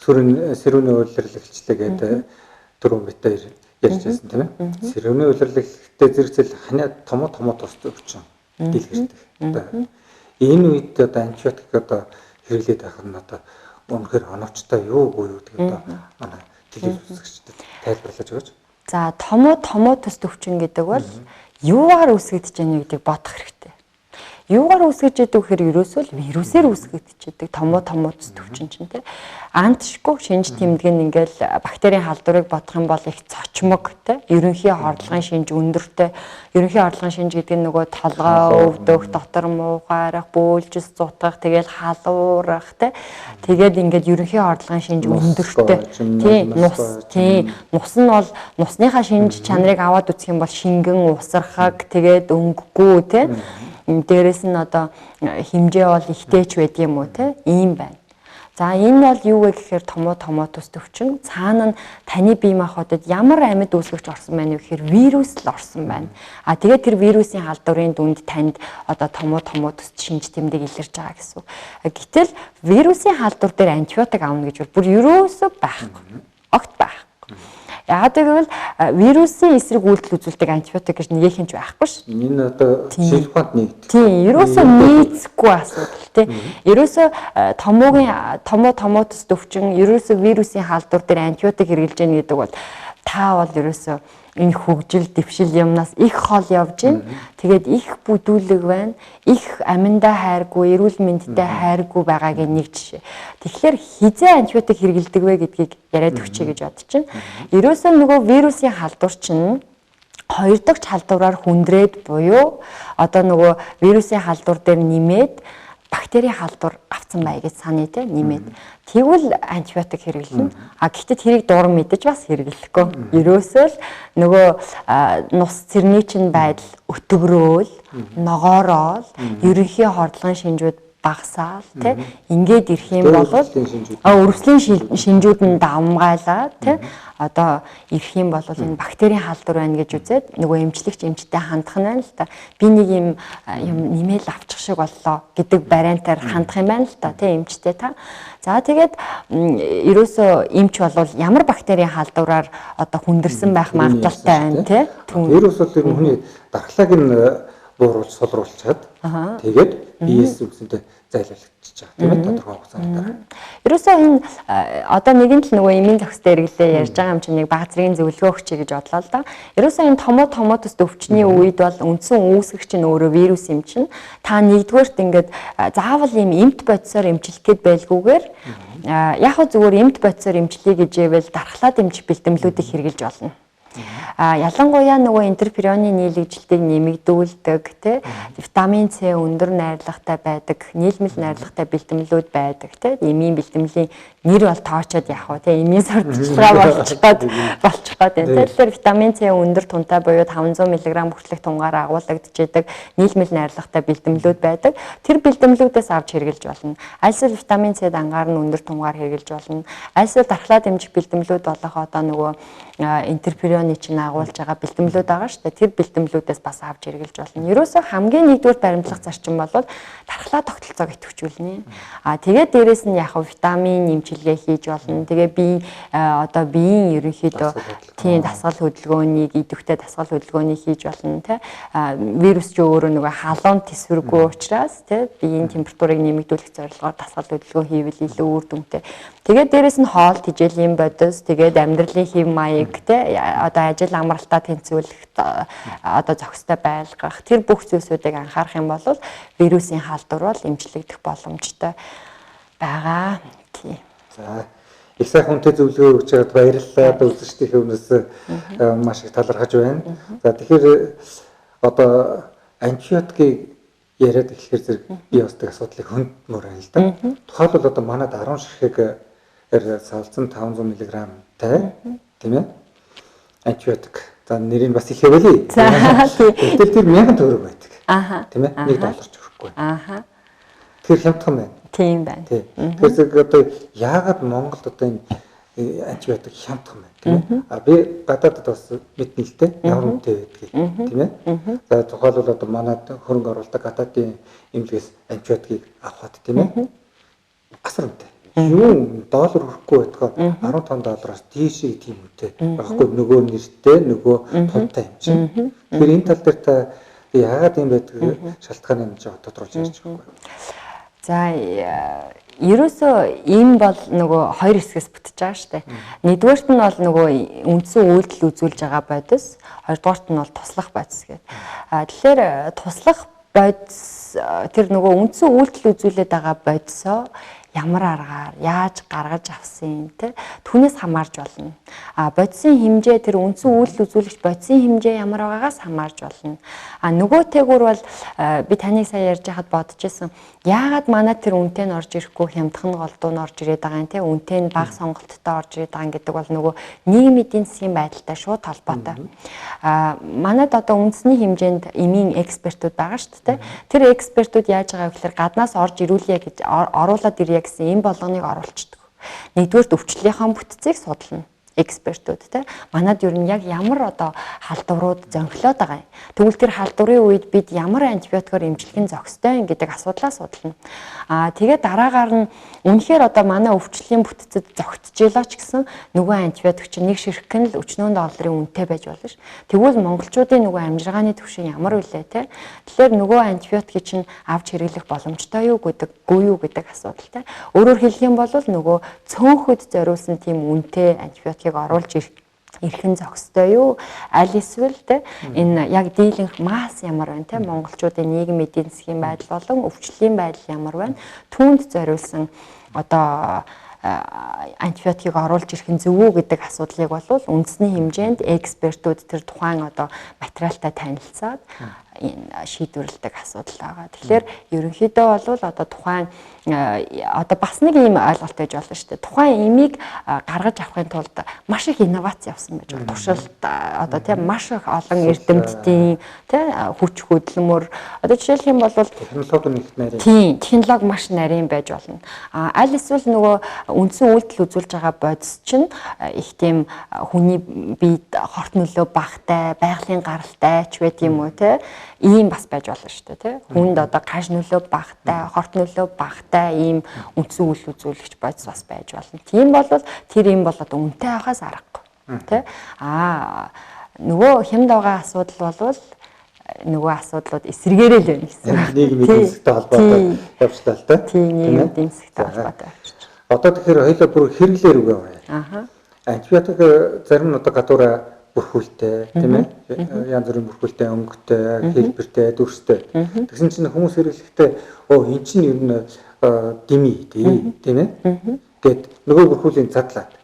сэрүүний улирлэгчлээ гэдэг түрүүн битээр ярьж байсан тийм ээ. Сэрүүний улирлэгтэй зэрэгцэл ханиа томоо тус өвчин дэлгэрдэг. Одоо энэ үед одоо антибиотик одоо хэрэглээд байх нь одоо үнэхээр оновчтой юу үгүй юу гэдэг одоо манай телевиз үзэгчдэд тайлбарлаж өгөөч. За томоо төс төвчин гэдэг бол юугаар үүсгэж байгаа гэдгийг бодох хэрэгтэй. Юугаар үүсгэж идэг гэхээр ерөөсөө л вирусээр үүсгэж идэг томоо төс төвчин чинь те. Антшгүй шинж тэмдэг нь ингээл бактерийн халдварыг бодох юм бол их цочмог те. Ерөнхий хордлогын шинж өндөртэй. Ерөнхий хордлогын шинж гэдэг нь нөгөө толгой өвдөх, дотор муухайрах, бөөлжс зутгах, тэгэл халуурах те. Тэгээд ингээд ерөнхий хордлогын шинж өндөртэй. Тийм нус тийм нус нь бол нусныхаа шинж чанарыг аваад үзэх юм бол шингэн, усархаг, тэгээд өнгөгүй те. Дээрээс нь одоо хэмжээ бол ихтэй ч байд юм уу те ийм байна. За энэ бол юу вэ гэхээр томоо төс төвчин цаана нь таны бие махбодод ямар амьд үүсгэгч орсон байна вэ гэхээр вирус л орсон байна. А тэгээд тэр вирусын халдварын дүнд танд одоо томоо төс шинж тэмдэг илэрч байгаа гэсэн үг. Гэтэл вирусын халдвар дээр антибиотик авна гэж бүр ерөөсөө байхгүй. Огт байхгүй. Яагаад гэвэл вирусын эсрэг үйлдэл үзүүлдэг антибиотик гэж нэгэн ч байхгүй ш. Энэ одоо шинжлэх ухаанд нэгдэх. Тийм, ерөөсөө нийцэхгүй асуудал тий. Ерөөсөө томоогийн томоо төс төвчин ерөөсөө вирусын халдвар дээр антибиотик хэрэглэж гэнэ гэдэг бол та бол ерөөсөө энэ хөгжил дэвшил юмнаас их хол явж байна. Тэгээд их бүдүүлэг байна. Их аминдаа хайргүй, эрүүл мэндтэй хайргүй байгаагийн нэг жишээ. Тэгэхээр хизээ антибиотик хэрэглэдэг вэ гэдгийг яриад өгчэй гэж бодож байна. Ерөөсөө нөгөө вирусын халдвар чинь хоёр дахь халдвараар хүндрээд буюу одоо нөгөө вирусын халдвар дээр нэмээд бактерийн халдвар авцсан бай гэж саная те нэмээд. Тэгвэл антибиотик хэрэглэнэ. А гэхдээ тэрийг дуран мэдэж бас хэрэглэхгүй. Ерөөсөө л нөгөө нус цэрний чинь байдал өтгөрөөл, ногоорол, ерөнхий хордлогын шинжүүд багасаал тий ингээд ирэх юм бол өрөвслийн шинжүүд нь давмгайлаа тий одоо ирэх юм бол энэ бактерийн халдвар байна гэж үзээд нөгөө эмчлэгч эмчтэй хандах нь байна л та. Би нэг юм нэмэл авчих шиг боллоо гэдэг бариантаар хандах юм байна л та тий эмчтэй та. За тэгээд ерөөсөө эмч бол ямар бактерийн халдвараар одоо хүндэрсэн байх магадлалтай байна тий. Вирус бол ер нь хүний дархлааг нь бууруулж сулруулчаад тэгээд биес үгсэнтэй зайлуулчихж байгаа тийм ээ тодорхой хугацаанд дараа. Ерөөсөө энэ одоо нэгэн л нөгөө эмийн зохистой хэрэглээ ярьж байгаа юм чинь нэг бага зэргийн зөвлөгөө өгчэй гэж бодлоо л да. Ерөөсөө энэ томоо төс өвчний үед бол үндсэн үүсгэгч нь өөрөө вирус юм чинь. Та нэгдүгээрт ингээд заавал ийм эмт бодисоор эмчлэх гээд байлгүйгээр яг хөө зүгээр эмт бодисоор эмчлэе гэж ивэл дархлаа дэмжих бэлтгэлүүдийг хэрэглэж болно. Ялангуяа нөгөө интерфероны нийлэгжилтийг нэмэгдүүлдэг тий витамин С өндөр найрлагатай байдаг, нийлмэл найрлагатай бэлтгэлүүд байдаг тий эмийн бэлтгэлийн нэр бол тоочоод яах вэ тий эмийн сурталчилгаа болчих гээд байна. Тэгэхээр витамин С өндөр тунтай буюу 500 мг хүртэлх тунгаар агуулгадчихэдэг нийлмэл найрлагатай бэлтгэлүүд байдаг. Тэр бэлтгэлүүдээс авч хэрэглэж болно. Альсвал витамин С дангаар нь өндөр тунгаар хэрэглэж болно. Альсвал дархлаа дэмжих бэлтгэлүүд болох одоо нөгөө интерфероны чинь агуулж байгаа бэлтгэлүүд байгаа шүү дээ. Тэр бэлтгэлүүдээс бас авч хэрэглэж болно. Ерөөсөө хамгийн нэгдүгээр баримтлах зарчим бол дархлаа тогтолцоог идэвхжүүлнэ. А тэгээд дээрэс нь яг витамин нэмчилгээ хийж болно. Тэгээ бие одоо биеийн ерөнхийдөө тийм дасгал хөдөлгөөнийг идэвхтэй дасгал хөдөлгөөнийг хийж болно тий. Вирус ч өөрөө нөгөө халуун төсвөргүй учраас тий биеийн температурыг нэмэгдүүлэх зорилгоор дасгал хөдөлгөөн хийвэл илүү үр дүнтэй. Тэгээд дээрэс нь хоол тэжээлийн бодис, тэгээд амьдралын хэв маяг, эмэг те одоо ажил амралтаа тэнцвүүлэх, одоо зохистой байлгах тэр бүх зүйлсүүдийг анхаарах юм бол вирусын халдвар бол эмчлэгдэх боломжтой байгаа. Тий. За их сайхан үнэтэй зөвлөгөө өгч байгаад баярлалаа. Үзэгчдийн өмнөөс маш их талархаж байна. За тэгэхээр одоо антибиотикийг яриад эхлэхээр зэрэг бий болдог асуудлыг хөндмөр байна л да. Тухайлбал одоо манад 10 ширхэг салцсан 500 мг-тай тийм ээ антибиотик. За нэрийг бас их хэвэлээ. За тий. Гэтэл тэр 1000 төгрөг байдаг. Аха. Тийм ээ 1 доллар ч хүрэхгүй. Аха. Тэр хямдхан байна. Тийм байна. Тэгэхээр зэрэг одоо яагаад Монголд одоо энэ антибиотик хямдхан байна тийм ээ? А би гадаадд бас мэднэ л дээ ямар үнэтэй байдгийг тийм ээ. За тухайлбал одоо манад хөрөнгө оруулалтаа гадаадын эмнэлгээс антибиотикийг авахад тийм ээ. Асар үнэтэй. Юу доллар хүрэхгүй байтугай 15 доллароос дээшээ тийм үнэтэй байхгүй нөгөө нэртэй нөгөө томтой юм чинь. Тэгэхээр энэ тал дээр та яагаад юм байдаг шалтгааны хэмжээ тодруулж ярьж байгаа юм. За ерөөсөө ийм бол нөгөө хоёр хэсгээс бүтэж байгаа шүү дээ. Нэгдүгээрт нь бол нөгөө үндсэн үйлдэл үзүүлж байгаа бодис, хоёрдугаарт нь бол туслах бодис гэдэг. А тэгэхээр туслах бодис тэр нөгөө үндсэн үйлдэл үзүүлээд байгаа бодисоо ямар аргаар яаж гаргаж авсан юм те түүнээс хамаарч болно. А бодисын хэмжээ тэр үндсэн үйлдэл үзүүлэгч бодисын хэмжээ ямар байгаагаас хамаарч болно. А нөгөө тэгүр бол би таныг сая ярьж байхад бодож исэн. Яагаад манай тэр үнэтэй нь орж ирэхгүй хямдхан голдуу нь орж ирээд байгаа юм те үнэтэй нь бага сонголттой орж ирээд байгаа гэдэг бол нөгөө нийгмийн эдийн засгийн байдалтай шууд холбоотой. А манад одоо үндэсний хэмжээнд эмийн экспертүүд байгаа шүү дээ. Тэр экспертүүд яаж байгаа вэ гэхээр гаднаас орж ирүүлье гэж оруулаад ирье гэсэн энэ болгоныг оруулцдаг. Нэгдүгээрт өвчлөлийнхөө бүтцийг судална экспертүүд те. Манад ер нь яг ямар одоо халдварууд зөнхлөөд байгаа юм. Тэгвэл тэр халдварын үед бид ямар антибиотикоор эмчлэх нь зохистой юм гэдэг асуудлаа судална. Аа тэгээ дараагаар нь үнэхээр одоо манай өвчлөлийн бүтцэд зогтчихлоо ч гэсэн нөгөө антибиотик чинь нэг ширхэг нь л 40 долларын үнэтэй байж болно ш. Тэгвэл монголчуудын нөгөө амжиргааны түвшин ямар вүлээ те. Тэгэхээр нөгөө антибиотикийг чинь авч хэрэглэх боломжтой юу гэдэг, үгүй юу гэдэг асуудал те. Өөрөөр хэлэх юм бол нөгөө цөөнхөд зориулсан тийм үнэтэй антибиотик оруулж ирэх нь зохистой юу? Аль эсвэл те энэ яг дийлэнх масс ямар байна те монголчуудын нийгэм эдийн засгийн байдал болон өвчлөлийн байдал ямар байна? Түүнд зориулсан одоо антибиотикийг оруулж ирэх нь зөв үү гэдэг асуудлыг бол үндэсний хэмжээнд экспертүүд тэр тухайн одоо материалтай танилцаад шийдвэрлэдэг асуудал байгаа. Тэгэхээр ерөнхийдөө бол одоо тухайн одоо бас нэг ийм ойлголт байж болно шүү дээ. Тухайн имийг гаргаж авахын тулд маш их инновац явсан байж байна. Туршилт одоо тийм маш их олон эрдэмтдийн тийм хүч хөдөлмөр одоо жишээлх юм бол технологи нэг нарийн. Тийм, технологи маш нарийн байж болно. А аль эсвэл нөгөө үндсэн үйлдэл үзүүлж байгаа бодис чинь их тийм хүний биед хорт нөлөө багтай, байгалийн гаралтай ч байт юм уу те ийм бас байж болно шүү дээ тий. Хүнд одоо гаж нөлөө багтай, хорт нөлөө багтай ийм үндсэн үйл үзүүлэгч бодис бас байж болно. Тийм бол тэр юм бол одоо үнэтэй авахаас аргагүй тий. Аа нөгөө хямд байгаа асуудал бол нөгөө асуудлууд эсрэгээрээ л байна гэсэн. Нийгмийн эдийн засгтай холбоотой явчлаа л да. Тийм, нийгмийн эдийн засгтай холбоотой явчих. Одоо тэгэхээр хоёлаа бүр хэрэглээр үгээ оръё. Аха. Антибиотик зарим нь одоо гадуураа бүрхүүлтэй тийм ээ янз бүрийн бүрхүүлтэй, өнгөтэй, хэлбэртэй, дүрстэй. Тэгсэн чинь хүмүүс хэрэглэхдээ оо эн чинь ер нь дими тийм ээ гэд нөгөө бүрхүүлийн задлаад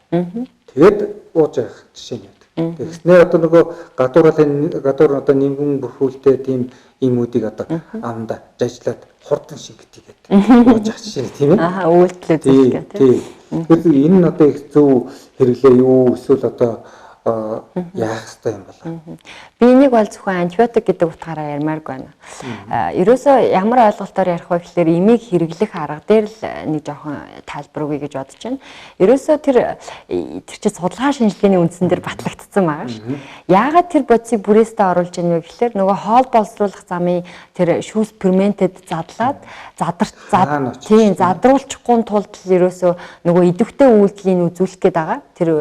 тэгээд ууж явах жишээ нь байдаг. Тэгснээр одоо нөгөө гадуурлын гадуур одоо нимгэн бүрхүүлтэй тийм юмүүдийг одоо амда жажлаад хурдан шингэтийгээд ууж явах жишээ нь тийм ээ. Аа үйлдэлээ зөвлөх гэх тийм. Тэгэхээр энэ нь одоо их зөв хэрэглээ юу эсвэл одоо яах ёстой юм болоо. Би энийг бол зөвхөн антибиотик гэдэг утгаараа ярмааргүй байна. Ерөөсөө ямар ойлголтоор ярих вэ гэхээр эмийг хэрэглэх арга дээр л нэг жоохон тайлбар өгье гэж бодож байна. Ерөөсөө тэр чинь судалгаа шинжилгээний үндсэн дээр батлагдсан байгаа ш. Яагаад тэр бодисыг бүрээстэй оруулж ийн вэ гэхээр нөгөө хоол боловсруулах замын тэр шүүс ферментэд задлаад задруулчихгүй тулд л ерөөсөө нөгөө идэвхтэй үйлдэлийг үзүүлэх гээд байгаа. Тэр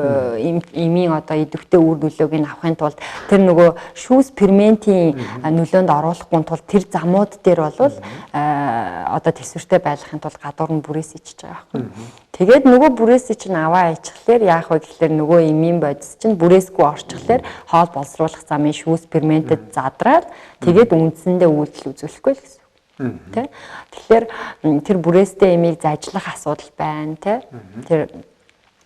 эмийн одоо идэвхтэй үр нөлөөг нь авахын тулд тэр нөгөө шүүс ферментийн нөлөөнд оруулахгүй тулд тэр замууд дээр бол одоо тэсвэртэй байлгахын тулд гадуур нь бүрээс ичж байгаа байхгүй. Тэгээд нөгөө бүрээсээ чинь аваа ичхлээр яах вэ гэхлээр нөгөө эмийн бодис чинь бүрээсгүй орчихлоор хоол боловсруулах замын шүүс ферментэд задраад тэгээд үндсэндээ үйлдэл үзүүлэхгүй л гэсэн. Тэ? Тэгэхээр тэр бүрээстэй эмийг зажлах асуудал байна, тэ? Тэр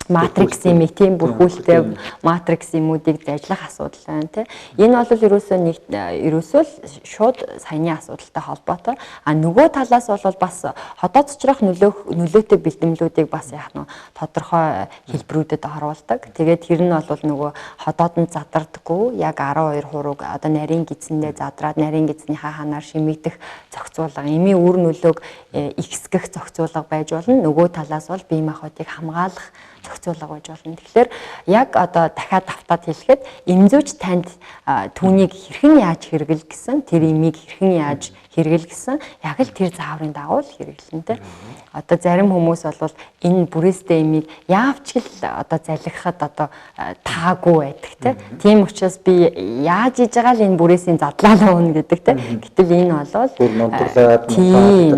матрикс эмийг тийм бүрхүүлтэй матрикс эмүүдийг зажлах асуудал байна, тэ? Энэ бол ерөөсөө нэг ерөөсөө л шууд саяны асуудалтай холбоотой. А нөгөө талаас бол бас ходоод цочрох нөлөөтэй бэлтгэлүүдийг бас яах нь тодорхой хэлбэрүүдэд оруулдаг. Тэгээд тэр нь бол нөгөө ходоод нь задардаггүй яг 12 хурууг одоо нарийн гидсэндээ задраад нарийн гидснийхаа ханаар шимэгдэх зохицуулга, эмийн үр нөлөөг ихсгэх зохицуулга байж болно. Нөгөө талаас бол бие махбодыг хамгаалах зохицуулга байж болно. Тэгэхээр яг одоо дахиад давтаад хэлэхэд эмзүүч танд түүнийг хэрхэн яаж хэрэгэл гэсэн, тэр эмийг хэрхэн яаж хэрэгэл гэсэн яг л тэр зааврын дагуу л хэрэглэн тэ. Одоо зарим хүмүүс бол энэ бүрээстэй эмийг яавч л одоо залгихад одоо таагүй байдаг тэ. Тийм учраас би яаж хийж байгаа л энэ бүрээсийн задлаа уuna гэдэг тэ. Гэтэл энэ бол бүр нунтаглаад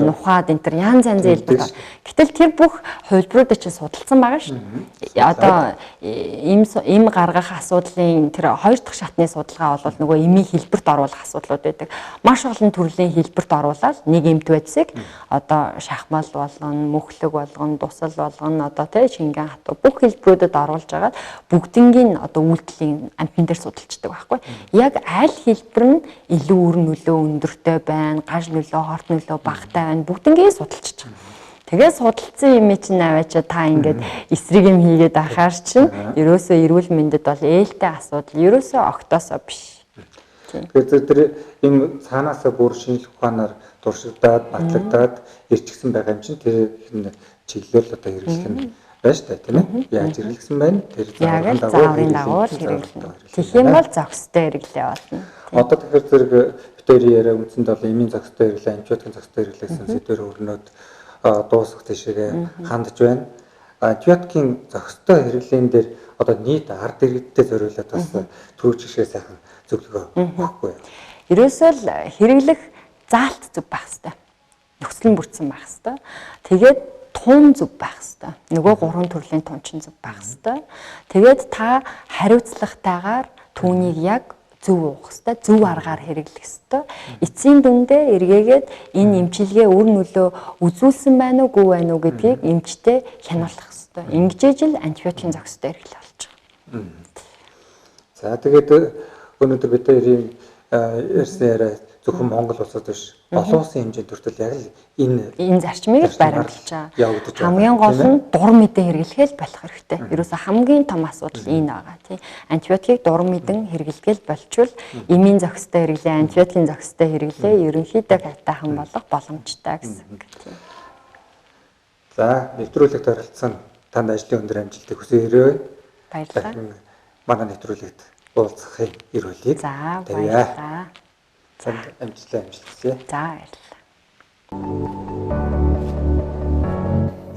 нухаад энэ төр янз янзын хэлбэр. Гэтэл тэр бүх хувилбаруудыг чинь судалсан байгаа шүү дээ. Одоо эм гаргах асуудлын тэр хоёр дахь шатны судалгаа бол нөгөө эмийн хэлбэрт оруулах асуудлууд байдаг. Маш олон төрлийн хэлбэрт оруулаад нэг эмт байцыг одоо шахмал болгоно, мөхлөг болгоно, дусал болгоно, одоо тий шингэн хатуу бүх хэлбэрүүдэд оруулж агаад бүгднгийн одоо үйлдэлийн амтан дээр судалждаг байхгүй. Яг аль хэлбэр нь илүү үр нөлөө өндөртэй байна, гаж нөлөө, хорт нөлөө багатай байна бүгднгийн судалжиж байгаа. Тэгээ судалсан юм чинь аваачаа та ингээд эсрэг юм хийгээд ахаар чинь ерөөсөө эрүүл мэндэд бол ээлтэй асуудал ерөөсөө огтоосоо биш. Тэгэхээр тэр юм цаанаасаа бүр шинжлэх ухаанаар туршигдаад, батлагдаад ирчихсэн байгаа юм чинь тэр чиглэл одоо хэрэглэх нь байна шүү дээ, тийм ээ. Яаж хэрэглэсэн байна? Тэр зааврын дагуу л хэрэглэнэ. Тэгэх юм бол зохистой хэрэглээ болно. Одоо тэгэхээр зэрэг битэрийн яриа үндсэнд бол эмийн зохистой хэрэглээ, антибиотикийн зохистой хэрэглээ гэсэн сэдвээр өрнөд дуусах тийшээ хандж байна. Антибиотикийн зохистой хэрэглээн дээр одоо нийт ард иргэдтэй зориулаад бас түрүү жишээ сайхан зөвлөгөө өгөхгүй. Ерөөсөө л хэрэглэх заалт зөв байх хэвээр. Нөхцөл нь бүрдсэн байх хэвээр. Тэгээд тун зөв байх хэвээр. Нөгөө гурван төрлийн тун чинь зөв байх хэвээр. Тэгээд та хариуцлагатайгаар түүнийг яг зөв уух хэвээр, зөв аргаар хэрэглэх хэвээр. Эцсийн дүндээ эргээгээд энэ эмчилгээ үр нөлөө үзүүлсэн байна уу, үгүй байна уу гэдгийг эмчтэй хянуулах хэвээр. Ингэжээж л антибиотикийн зохистой хэрэглээ болж байгаа. За тэгээд өнөөдөр бид хоёрын ярьсан яриа зөвхөн Монгол улсад биш, олон улсын хэмжээнд хүртэл яг л энэ зарчмыг баримталж байгаа. Хамгийн гол нь дур мэдэн хэрэглэхэл болох хэрэгтэй. Ерөөсө хамгийн том асуудал энэ байгаа тий. Антибиотикийг дур мэдэн хэрэглэхэл болчвол эмийн зохистой хэрэглээ, антибиотикийн зохистой хэрэглээ ерөнхийдөө хайтайхан болох боломжтой гэсэн үг тий. За, нэвтрүүлэгт оролцсон танд ажлын өндөр амжилтыг хүсье. Баярлалаа. Манай нэвтрүүлэгт уулзахын эрүүлийг тавья. Баярлалаа. Танд амжилттай амжилт хүсье. За, баярлалаа.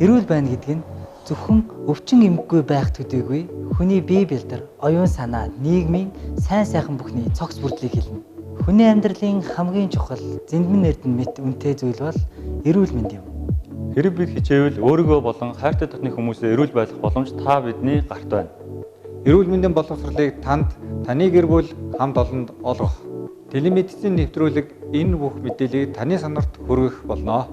Эрүүл байна гэдэг нь зөвхөн өвчин эмгэггүй байх төдийгүй хүний бие бэлдэр, оюун санаа, нийгмийн сайн сайхан бүхний цогц бүрдлийг хэлнэ. Хүний амьдралын хамгийн чухал зэндмэн эрдэнэ мэт үнэтэй зүйл бол эрүүл мэнд юм. Хэрэг бид хичээвэл өөрийгөө болон хайртай дотны хүмүүсээ эрүүл байх боломж та бидний гарт байна. Эрүүл мэндийн боловсролыг танд, таны гэр бүл хамт олонд олгох. Телемедицийн нэвтрүүлэг энэ бүх мэдээллийг таны сонорт хүргэх болно.